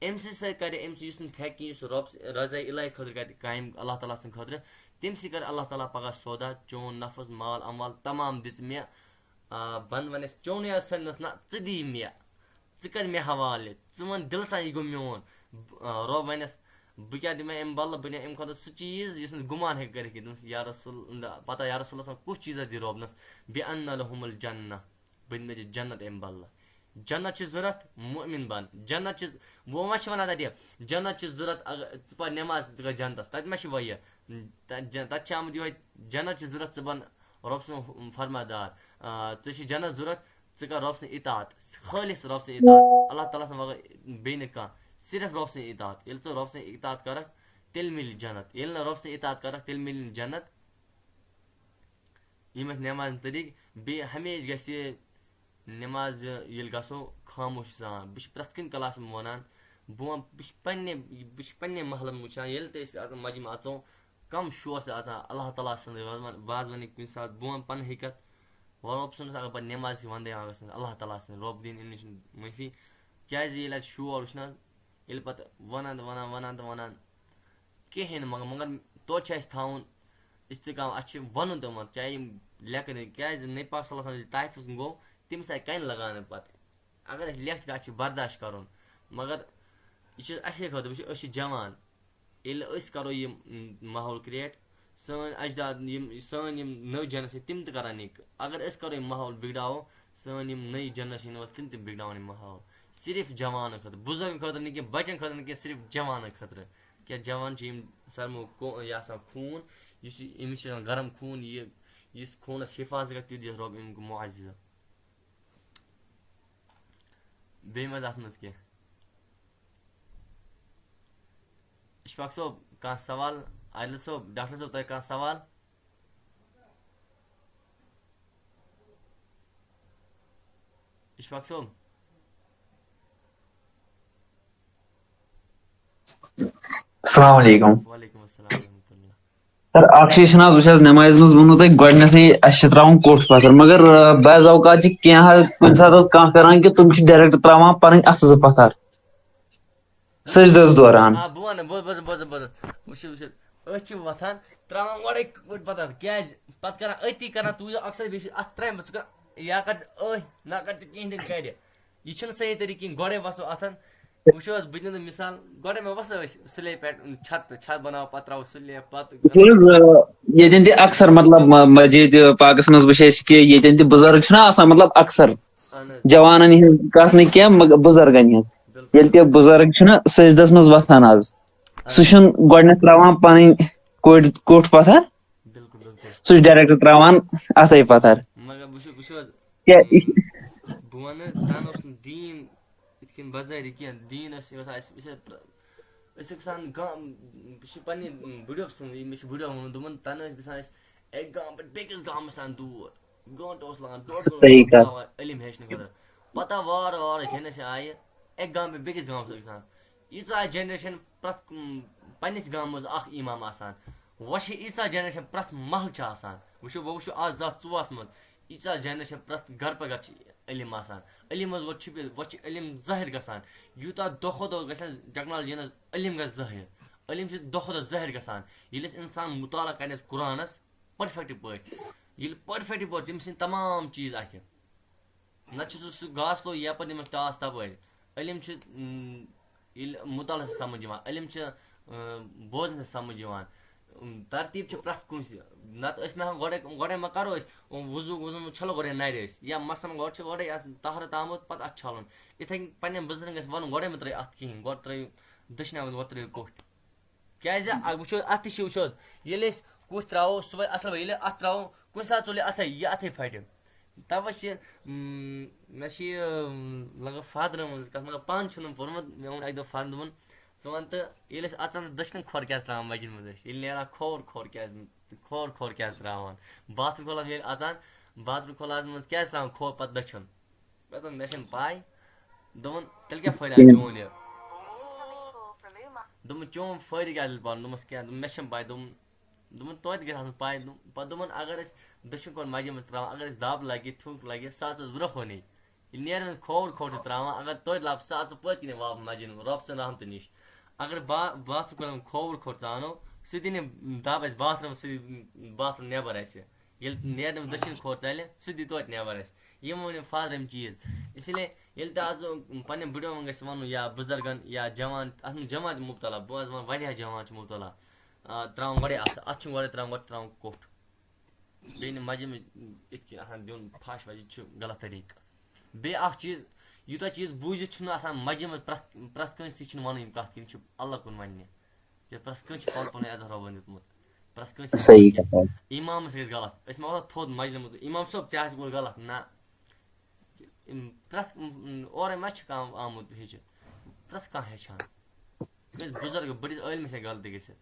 أمۍ سٕنٛدِ سۭتۍ کرِ، أمۍ سٕنٛز یُس نہٕ تھٮ۪کہِ کِہیٖنۍ، یُس رۄب س-، رضا الہی خٲطرٕ کرِ کامہِ، اللہ تعالیٰ سٕنٛدِ خٲطرٕ، تٔمۍ سٕے کرِ اللہ تعالیٰ پگاہ سودا، چون نفس، مال، اموال تمام دِژ مےٚ، آ، بنٛد وَنٮ۪س، چونُے یوت سَنٮ۪س، نہ، ژٕ دِ مےٚ، ژٕ کر مےٚ حوالہٕ، ژٕ وَن دِلہٕ سان، یہِ گوٚو میون۔ ب-، آ، رۄب وَنٮ۪س، بہٕ کیٛاہ دِمے اَمہِ بدلہٕ؟ بہٕ دِمے اَمہِ کھۄتہٕ سُہ چیٖز، یُس نہٕ گُمان ہیٚکہِ کٔرِتھ کینٛہہ۔ دوٚپمَس، یا رسول، پتہ یا رسول اللہ، کُس چیٖزا دِ رۄبنَس؟ بِأَنَّ لَهُمُ الْجَنَّةَ، بہٕ دِمے ژےٚ جنت اَمہِ بدلہٕ۔ جنت چھِ ضوٚرَتھ مُؤمِن بَن۔ جنت چھِ، وۄنۍ ما چھِ وَنان تَتہِ، جنت چھِ ضوٚرَتھ، اگر ژٕ پَر نٮ۪ماز، ژٕ گژھ جنتَس۔ تَتہِ ما چھِ وۄنۍ یہِ؟ تَتہِ ج-، تَتہِ چھِ آمُت یِہوٚے، جنت چھِ ضوٚرَتھ، ژٕ بَن رۄب سُنٛد فرمادار۔ آ، ژےٚ چھِ جنت ضوٚرَتھ، ژٕ کر رۄب سٕنٛز اطاعت، خٲلِص رۄب سٕنٛز اطاعت، اللہ تعالیٰ سٕنٛز وَغٲر بیٚیہِ نہٕ کانٛہہ، صرف رۄب سٕنٛز اطاعت۔ ییٚلہِ ژٕ رۄب سٕنٛز اطاعت کَرَکھ، تیٚلہِ مِلہِ جنت۔ ییٚلہِ نہٕ رۄب سٕنٛز اطاعت کَرَکھ، تیٚلہِ مِلہِ نہٕ جنت۔ یِم ٲسۍ نٮ۪مازِ مُتعلِق۔ بیٚیہِ ہمیشہِ گژھِ نٮ۪مازِ ییٚلہِ گژھو خاموش سان۔ بہٕ چھُس پرٛٮ۪تھ کُنہِ کلاسَس منٛز وَنان، بہٕ وَنہٕ، بہٕ چھُس پنٛنہِ، بہٕ چھُس پنٛنہِ محلَس منٛز وٕچھان، ییٚلہِ تہِ أسۍ اَتھ مَجمع اَژو، کَم شور چھِ آسان اللہ تعالیٰ سٕنٛز وازوان، وازوانٕکۍ کُنہِ ساتہٕ، بہٕ وَنہٕ پَنٕنۍ حقیٖقت، وَلہٕ رۄب سُنٛد اگر پَتہٕ نٮ۪ماز چھِ وَندَے یِوان گژھان، اللہ تعالیٰ سٕنٛز، رۄب دِیِن اَمہِ نِش معٲفی۔ کیٛازِ ییٚلہِ اَتہِ شور وٕچھنَس، ییٚلہِ پَتہٕ وَنان تہٕ وَنان، وَنان تہٕ وَنان، کِہیٖنۍ نہٕ، مگر، مگر توتہِ چھُ اَسہِ تھاوُن استحکام، اَسہِ چھُ وَنُن تِمَن، چاہے یِم لیکھن، کیٛازِ نبی پاک صلی اللہ علیہ وسلم ییٚلہِ طائفَس کُن گوٚو، تٔمِس آیہِ کَنہِ لَگاونہٕ پَتہٕ۔ اگر اَسہِ لیکھِ تہِ، اَسہِ چھِ برداش کَرُن، مگر یہِ چھُ اَسے خٲطرٕ، وٕچھِو، أسۍ چھِ جوان، ییٚلہِ أسۍ کَرو یہِ، م، ماحول create، سٲنۍ اجداد، یِم سٲنۍ یِم نٔو generation، تِم تہِ کَرَن یہِ۔ اگر أسۍ کَرو یہِ ماحول بِگڑاوو، سٲنۍ یِم نٔے generation وٲلۍ، تِم تہِ بِگڑاوَن یہِ ماحول۔ صرف جوانَن خٲطرٕ، بُزرگَن خٲطرٕ نہٕ کینٛہہ، بَچَن خٲطرٕ نہٕ کینٛہہ، صرف جوانَن خٲطرٕ۔ کیٛاہ جوان چھِ یِم سرمو کو-، یہِ آسان خوٗن، یُس یہِ، أمِس چھُ آسان گرم خوٗن، یہِ، یُس خوٗنَس حِفاظت کَرِ، تیُتھ دِیَس رۄب اَمیُک معجزٕ۔ بیٚیہِ ما حظ اَتھ منٛز کینٛہہ؟ اِشفاق صٲب، کانٛہہ سوال؟ عادل صٲب، ڈاکٹر صٲب، تۄہہِ کانٛہہ سوال؟ اِشفاق صٲب۔ السلام علیکم۔ وعلیکم السلام ورحمۃ اللہ۔ سر، اکھ چیٖز چھُنہٕ حظ، وٕچھ حظ، نٮ۪مازِ منٛز ووٚنوٕ تۄہہِ گۄڈٕنیتھٕے اَسہِ چھِ ترٛاوُن کوٚٹھ پتھر، مگر، آ، بعض اوقات چھِ کینٛہہ حظ، کُنہِ ساتہٕ حظ کانٛہہ کران کہِ تِم چھِ direct ترٛاوان پنٕنۍ اَتھٕ زٕ پتھر سجدس دوران۔ آ، بہٕ وَنہٕ، بوز، بوز، بوز، بوز۔ وٕچھِو، وٕچھِو، أسۍ چھِ وۄتھان، ترٛاوان گۄڈَے کٔٹۍ پَتھر۔ کیٛازِ؟ پَتہٕ کَران أتی کَران، تُہۍ یِیِو اکثر، بیٚیہِ چھِ اَتھ ترٛامہِ، ژٕ کَر یا کَر ژٕ أتھۍ، نہ کَر ژٕ کِہیٖنۍ تہِ نہٕ کَرِ۔ یہِ چھُنہٕ صحیح طریٖقہٕ کِہیٖنۍ۔ گۄڈَے وَسو اَتھَن۔ وٕچھِو حظ، بہٕ دِمہٕ مِثال۔ گۄڈَے مہ وَسو أسۍ سُلے پٮ۪ٹھ، چھَتھ پٮ۪ٹھ، چھَتھ بَناوو، پَتہٕ ترٛاوو سُلے، پَتہٕ وٕچھ حظ، آ، ییٚتٮ۪ن تہِ اکثر، مطلب، م-، مسجد پاکس منٛز وٕچھ اَسہِ کہِ ییٚتٮ۪ن تہِ بُزرگ چھِنہ آسان، مطلب، اکثر اہن حظ۔ جوانن ہٕنٛز کتھ نہٕ کینٛہہ، مگر بُزرگن ہٕنٛز۔ بِلکُل۔ ییٚلہِ تہِ بُزرگ چھُنہ سجدس منٛز وۄتھان آز، سُہ اہن۔ چھُنہٕ گۄڈٕنٮ۪تھ ترٛاوان پنٕنۍ کوٚٹ، کوٚٹ پتھر، بِلکُل، بِلکُل۔ سُہ چھُ direct ترٛاوان اتھے پتھر۔ مگر وٕچھِو، وٕچھِو حظ، کیٛاہ؟ بہٕ وَنہٕ، زَن اوس نہٕ دیٖن یِتھ کٔنۍ بظٲہِر کینٛہہ۔ دیٖن ٲسۍ گژھان اَسہِ، أسۍ ٲسۍ پرٛ-، أسۍ ٲسۍ گژھان گام، یہِ چھِ پنٛنہِ بٕڈِبَب سٕنٛز، یہِ مےٚ چھِ بٕڈِبَب ووٚنمُت، دوٚپُن، تَنہٕ ٲسۍ گژھان أسۍ اَکہِ گامہٕ پٮ۪ٹھ بیٚکِس گامَس تام دوٗر، گٲنٛٹہٕ اوس لَگان، ڈۄڈ گٲنٛٹہٕ صحیح اوس کَتھ۔ لَگان علم ہیٚچھنہٕ خٲطرٕ۔ پَتہٕ وارٕ وارٕ ییٚلہِ أسۍ آیہِ، اَکہِ گامہٕ پٮ۪ٹھ بیٚکِس گامَس ٲسۍ گژھان۔ ییٖژاہ generation پرٛٮ۪تھ، پنٛنِس گامَس منٛز اَکھ اِمام آسان، وۄنۍ چھِ ییٖژاہ generation پرٛٮ۪تھ محلہٕ چھِ آسان۔ وٕچھِو، وۄنۍ وٕچھِو آز زٕ ساس ژوٚوُہَس منٛز، ییٖژاہ generation پرٛٮ۪تھ گَرٕ پَتہٕ گَرٕ چھِ علم آسان۔ علم منٛز وۄتھ چھُپِتھ، وۄتھ چھِ علم ظٲہِر گژھان۔ یوٗتاہ دۄہ کھۄتہٕ دۄہ گژھِ اَسہِ technology یَن علم گژھِ ظٲہِر۔ علم چھِ دۄہ کھۄتہٕ دۄہ ظٲہِر گژھان۔ ییٚلہِ أسۍ اِنسان مُطالعہ کَرِ اَسہِ قرآنَس perfect پٲٹھۍ، ییٚلہِ perfect پٲٹھۍ تٔمۍ سٕنٛدۍ تمام چیٖز اَتھِ، نَتہٕ چھُ سُہ، سُہ گاسہٕ لوٚو یَپٲرۍ، تٔمِس ٹاس تَپٲرۍ۔ علم چھُ، اۭں، ییٚلہِ مُطالعس چھِ سَمٕجھ یِوان، علم چھِ، اۭں، بوزنَس چھِ سَمٕجھ یِوان۔ اۭں، ترتیٖب چھِ پرٛٮ۪تھ کُنہِ سۭتۍ۔ نَتہٕ ٲسۍ مےٚ ہٮ۪وان گۄڈَے، گۄڈَے ما کَرو أسۍ، اۭں، وضوٗ، وضوٗ منٛز چھَلو گۄڈَے نَرِ أسۍ، یا مَسَن گۄڈٕ چھِ گۄڈَے اَتھ طہارت آمُت، پَتہٕ اَتھ چھَلُن۔ یِتھَے کٔنۍ پنٛنٮ۪ن بُزرگَن گژھِ وَنُن، گۄڈَے مہ ترٛٲیِو اَتھ کِہیٖنۍ، گۄڈٕ ترٛٲیِو دٔچھنہِ اَتھٕ، گۄڈٕ ترٛٲیِو کوٚٹھۍ۔ کیٛازِ؟ اَ-، وٕچھو، اَتھ تہِ چھِ، وٕچھو حظ، ییٚلہِ أسۍ کوٚٹھۍ ترٛاوو، صُبحٲے اَصٕل پٲٹھۍ، ییٚلہِ اَتھ ترٛاوو، کُنہِ ساتہٕ ژوٚل یہِ اَتھَے، یہِ اَتھَے پھَٹہِ۔ تَوَے چھِ، اۭں، مےٚ چھِ یہِ، اۭں، لگ بگ فادرَن منٛز کَتھ، مگر پانہٕ چھُنہٕ پوٚرمُت۔ مےٚ ووٚن اَکہِ دۄہ فادرَن، دوٚپُن، ژٕ وَن تہٕ، ییٚلہِ أسۍ اَژان تہٕ دٔچھنہِ کھۄر کیٛازِ ترٛاوان مَسجِد منٛز أسۍ؟ ییٚلہِ نیران کھووُر کھۄر کیٛازِ، کھووُر کھۄر کیٛازِ ترٛاوان؟ باتھ روٗم کھۄلان ییٚلہِ اَژان، باتھ روٗم کھۄلان منٛز کیٛازِ ترٛاوان کھووُر پَتہٕ دٔچھُن؟ مےٚ دوٚپ، مےٚ چھَنہٕ پَے۔ دوٚپُن، تیٚلہِ کیٛاہ فٲیدٕ آو ٹھیٖک۔ چون یہِ؟ دوٚپُن، چون فٲیدٕ کیٛاہ تیٚلہِ پَرُن؟ دوٚپمَس، کیٛاہ؟ دوٚپُن، مےٚ چھَنہٕ پَے۔ دوٚپُن، دوٚپُن، توتہِ گژھِ آسُن پَے۔ دوٚپ-، پَتہٕ دوٚپُن، اگر أسۍ دٔچھُن کھۄر مَسجِد منٛز ترٛاوان، اگر أسۍ دَب لَگہِ، تھوٚک لَگہِ، سُہ ژٕ برٛونٛہہ کُنٕے۔ ییٚلہِ نیران أسۍ کھووُر کھۄر چھِ ترٛاوان، اگر توتہِ لَب، سُہ ژٕ پٔتۍ کِنۍ واپَس مَسجِد منٛز، رۄب سٕنٛدِ رحمتہٕ نِش۔ اگر با-، باتھ روٗم کھۄر ژٕ آنو، سُہ دِنہٕ دَب اَسہِ باتھ روٗم، سُہ باتھ روٗم نٮ۪بَر اَسہِ۔ ییٚلہِ نیرنہٕ دٔچھِنۍ کھۄر ژَلہِ، سُہ دی توتہِ نٮ۪بَر اَسہِ۔ یِم وَنہِ فادرَن چیٖز۔ اسی لیے ییٚلہِ تہِ آز پنٛنٮ۪ن بٕڈِبَبَن گژھِ وَنُن یا بُزرگَن یا جوان، اَتھ منٛز جوان تہِ مُبتلا، بہٕ حظ وَنہٕ واریاہ جوان چھِ مُبتلا۔ آ، ترٛاوان گۄڈَے اَتھٕ، اَتھٕ چھُنہٕ گۄڈَے ترٛاوان، گۄڈٕ ترٛاوان کوٚٹھ۔ بیٚیہِ نہٕ مَسجِد منٛز یِتھ کٔنۍ آسان دیُن پھَش وَش، یہِ تہِ چھُ غلط طریٖقہٕ۔ بیٚیہِ اَکھ چیٖز، یوٗتاہ چیٖز بوٗزِتھ چھُنہٕ آسان مَسجِد منٛز پرٛٮ۪تھ، پرٛٮ۪تھ کٲنٛسہِ تہِ چھُنہٕ وَنُن یِم کَتھ، یِم چھِ اللہ کُن وَننہِ۔ یَتھ پرٛٮ۪تھ کٲنٛسہِ چھُ پَنُن پَنُن عزت رۄبَن دیُتمُت۔ پرٛٮ۪تھ کٲنٛسہِ صحیح کَتھ حظ۔ اِمامَس گژھِ غلط۔ أسۍ ما وَنو تھوٚد مَسجِدِ منٛز، اِمام صٲب، ژےٚ آسہِ گوٚو غلط۔ نہ۔ یِم پرٛٮ۪تھ، اورَے ما چھِ کانٛہہ آمُت ہیٚچھِتھ؟ پرٛٮ۪تھ کانٛہہ ہیٚچھان۔ کٲنٛسہِ بُزرگہٕ بٔڑِس عٲلمِس ہیٚکہِ غلطی گٔژھِتھ۔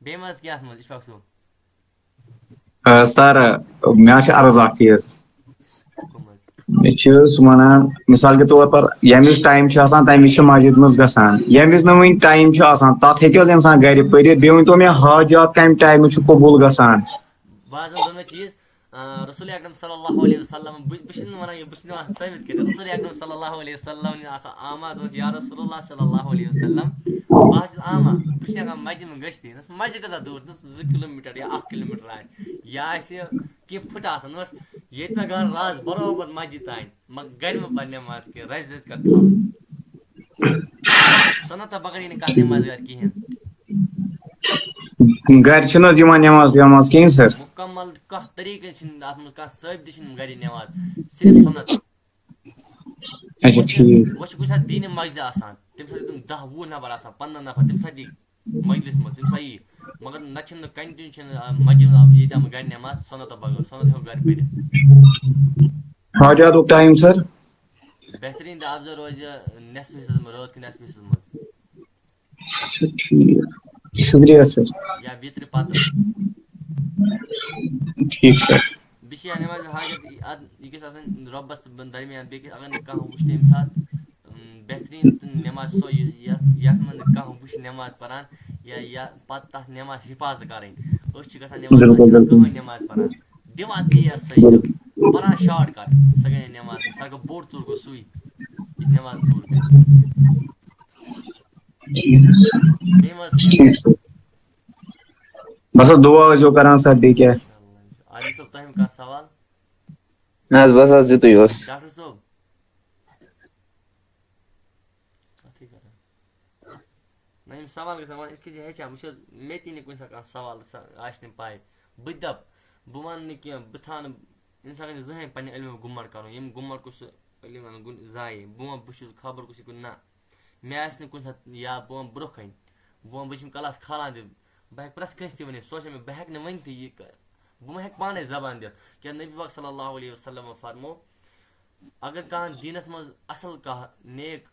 بیٚیہِ ما آسہِ کینٛہہ اَتھ منٛز، اِشفاق صٲب؟ آ، سَر، مےٚ حظ چھِ عرض اَکھ چیٖز۔ حُکُم حظ۔ مےٚ چھِ سُہ وَنان، مِثال کے طور پر، ییٚمہِ وِزِ ٹایم چھُ آسان، تَمہِ وِزِ چھِ مسجد منٛز گژھان۔ ییٚمہِ وِزِ نہٕ وٕنہِ ٹایم چھُ آسان، تَتھ ہیٚکہِ حظ اِنسان گرِ پٔرِتھ؟ بیٚیہِ ؤنۍ تو مےٚ، حاجات کَمہِ ٹایمہٕ چھُ قبوٗل گژھان؟ بہٕ حظ وَنہٕ دۄنوَے چیٖز۔ آ، رسول اکرم صلی اللہ علیہ وسلم، بہٕ، بہٕ چھُس نہٕ وَنان یہِ، بہٕ چھُس نہٕ وَنان ثٲبِت کٔرِتھ۔ رسول اکرم صلی اللہ علیہ وسلم ییٚلہِ اکھ آماد اوس، یا رسول اللہ صلی اللہ علیہ وسلم، بہٕ حظ چھُس آماد، بہٕ چھُس ہٮ۪کان مسجد منٛز گٔژھتھٕے۔ مسجد کۭژاہ دوٗر؟ دوٚپُس، زٕ کِلوٗ میٖٹر یا اَکھ کِلوٗ میٖٹر آسہِ۔ یا آسہِ کینٛہہ پھٕٹہٕ آسان۔ دوٚپمَس، ییٚتہِ مےٚ گرٕ رَز برابر مسجد تانۍ، مگر گرِ مہ پَر نٮ۪ماز کینٛہہ، رَزِ رَزِ کَر تھاوُن۔ سُنتہٕ بغٲر یی نہٕ کانٛہہ نٮ۪ماز گرِ کِہیٖنۍ۔ گرِ چھُنہٕ حظ یِوان نٮ۪ماز وٮ۪ماز کِہیٖنۍ، سَر؟ مُکمل کانٛہہ طریٖقہٕ چھُنہٕ اَتھ منٛز، کانٛہہ ثٲبتہٕ چھُنہٕ گرِ نٮ۪ماز، صرف سُنت۔ اچھا، وۄنۍ چھِ، ٹھیٖک۔ وۄنۍ چھِ کُنہِ ساتہٕ دیٖنہِ مجلہِ آسان، تَمہِ ساتہٕ چھِ تِم دَہ وُہ نفر آسان، پنٛداہ نفر، تَمہِ ساتہٕ یی مجلِس منٛز، تَمہِ ساتہٕ یی۔ مگر نَتہٕ چھِنہٕ continue چھِنہٕ، آ، مجلہِ ییٚتہِ آمُت گرِ نٮ۪ماز، سُنتو بغٲر، سُنت ہیوٚک گرِ پٔرِتھ۔ حاجاتُک ٹایم، سَر؟ بہتریٖن تہٕ افضل روزِ نٮ۪صفہٕ حصس منٛز، رٲژ کہِ نٮ۪صفہٕ حصس منٛز۔ اچھا، ٹھیٖک۔ شُکریہ، سَر۔ یا وِترِ پتہٕ۔ ٹھیٖک، سَر۔ بیٚیہِ چھِ یہِ نٮ۪مازِ حاجت، یہِ اَد-، یہِ گژھِ آسٕنۍ رۄبَس تہٕ بَن-، درمیان۔ بیٚیہِ گژھِ، اگر نہٕ کانٛہہ وٕچھِ تَمہِ ساتہٕ، اۭں، بہتریٖن تہٕ نٮ۪ماز سۄ، یہِ، یَتھ، یَتھ منٛز نہٕ کانٛہہ وٕچھِ نٮ۪ماز پَران یا، یا پَتہٕ تَتھ نٮ۪مازِ حِفاظ کَرٕنۍ۔ أسۍ چھِ گژھان نٮ۪مازِ، بِلکُل، أسۍ چھِنہٕ بِلکُل۔ کٕہٕنۍ نٮ۪ماز پَران۔ دِوان تیز سٔجدٕ، بِلکُل۔ پَران shortcut، سۄ گٔے نہٕ نٮ۪ماز کینٛہہ۔ ساروی کھۄتہٕ بوٚڑ ژوٗر گوٚو سُے، یُس نٮ۪ماز ژوٗر کَرِ۔ بیٚیہِ ما حظ کینٛہہ؟ ٹھیٖک سر۔ بس حظ دُعا ٲسۍزیو کران سر، بیٚیہِ کیٛاہ؟ عادل صٲب، تۄہہِ کانٛہہ سوال؟ نہ حظ، بس حظ یُتُے اوس۔ ڈاکٹر صٲب، کتھٕے کران۔ نہ، یِم سوال گژھن وۄنۍ یِتھ کٔنۍ ہیٚچھان، وٕچھ حظ، مےٚ تہِ نہٕ کُنہِ ساتہٕ کانٛہہ سوال سا-، آسہِ نہٕ پاے۔ بہٕ تہِ دَپہٕ، بہٕ وَنہٕ نہٕ کینٛہہ، بہٕ تھاونہٕ، اِنسان گژھِ زٕہٕنۍ پنٛنہِ علمہِ گُمَر کَرُن، ییٚمۍ گُمَر کوٚر سُہ علم اَنُن گُن-، ضایع۔ بہٕ وَنہٕ، بہٕ چھُس خبر کُس یہِ کُن، نہ، مےٚ آسہِ نہٕ کُنہِ ساتہٕ، یا بہٕ وَنہٕ برٛونٛہہ کَنہِ، بہٕ وَنہٕ، بہٕ چھُس یِم کلاس کھالان تہِ، بہٕ ہٮ۪کہٕ پرٛٮ۪تھ کٲنٛسہِ تہِ ؤنِتھ، سونٛچان مےٚ، بہٕ ہٮ۪کہٕ نہٕ ؤنۍ تہِ یہِ کَ-، بہٕ ما ہٮ۪کہٕ پانَے زبان دِتھ؟ کیٛاہ نبی پاک صلی اللہ علیہ وسلم فرمو، اگر کانٛہہ دیٖنَس منٛز اَصٕل کانٛہہ نیک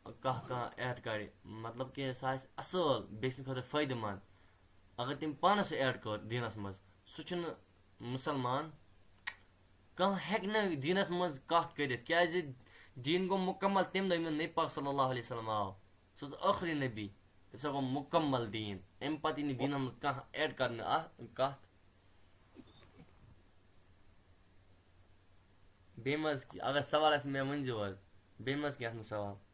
کانٛہہ کانٛہہ ایڈ کَرِ، مطلب کہِ سُہ آسہِ اَصٕل، بیٚیہِ سٕنٛدِ خٲطرٕ فٲیدٕ منٛد، اگر تٔمۍ پانَس سُہ ایڈ کٔر دیٖنَس منٛز، سُہ چھُنہٕ مُسلمان۔ کانٛہہ ہیٚکہِ نہٕ دیٖنَس منٛز کَتھ کٔرِتھ، کیٛازِ دیٖن گوٚو مُکمل تَمہِ دۄہ ییٚمہِ دۄہ نبی پاک صلی اللہ علیہ وسلم آو۔ سُہ اوس ٲخری نبی، تٔمِس ہا گوٚو مُکمل دیٖن۔ اَمہِ پَتہٕ یی نہٕ دیٖنَس منٛز کانٛہہ ایڈ کَرنہٕ اَتھ کَتھ۔ بیٚیہِ ما حظ، اگر سوال آسہِ مےٚ ؤنۍزیو حظ۔ بیٚیہِ ما حظ کینٛہہ اَتھ منٛز سوال؟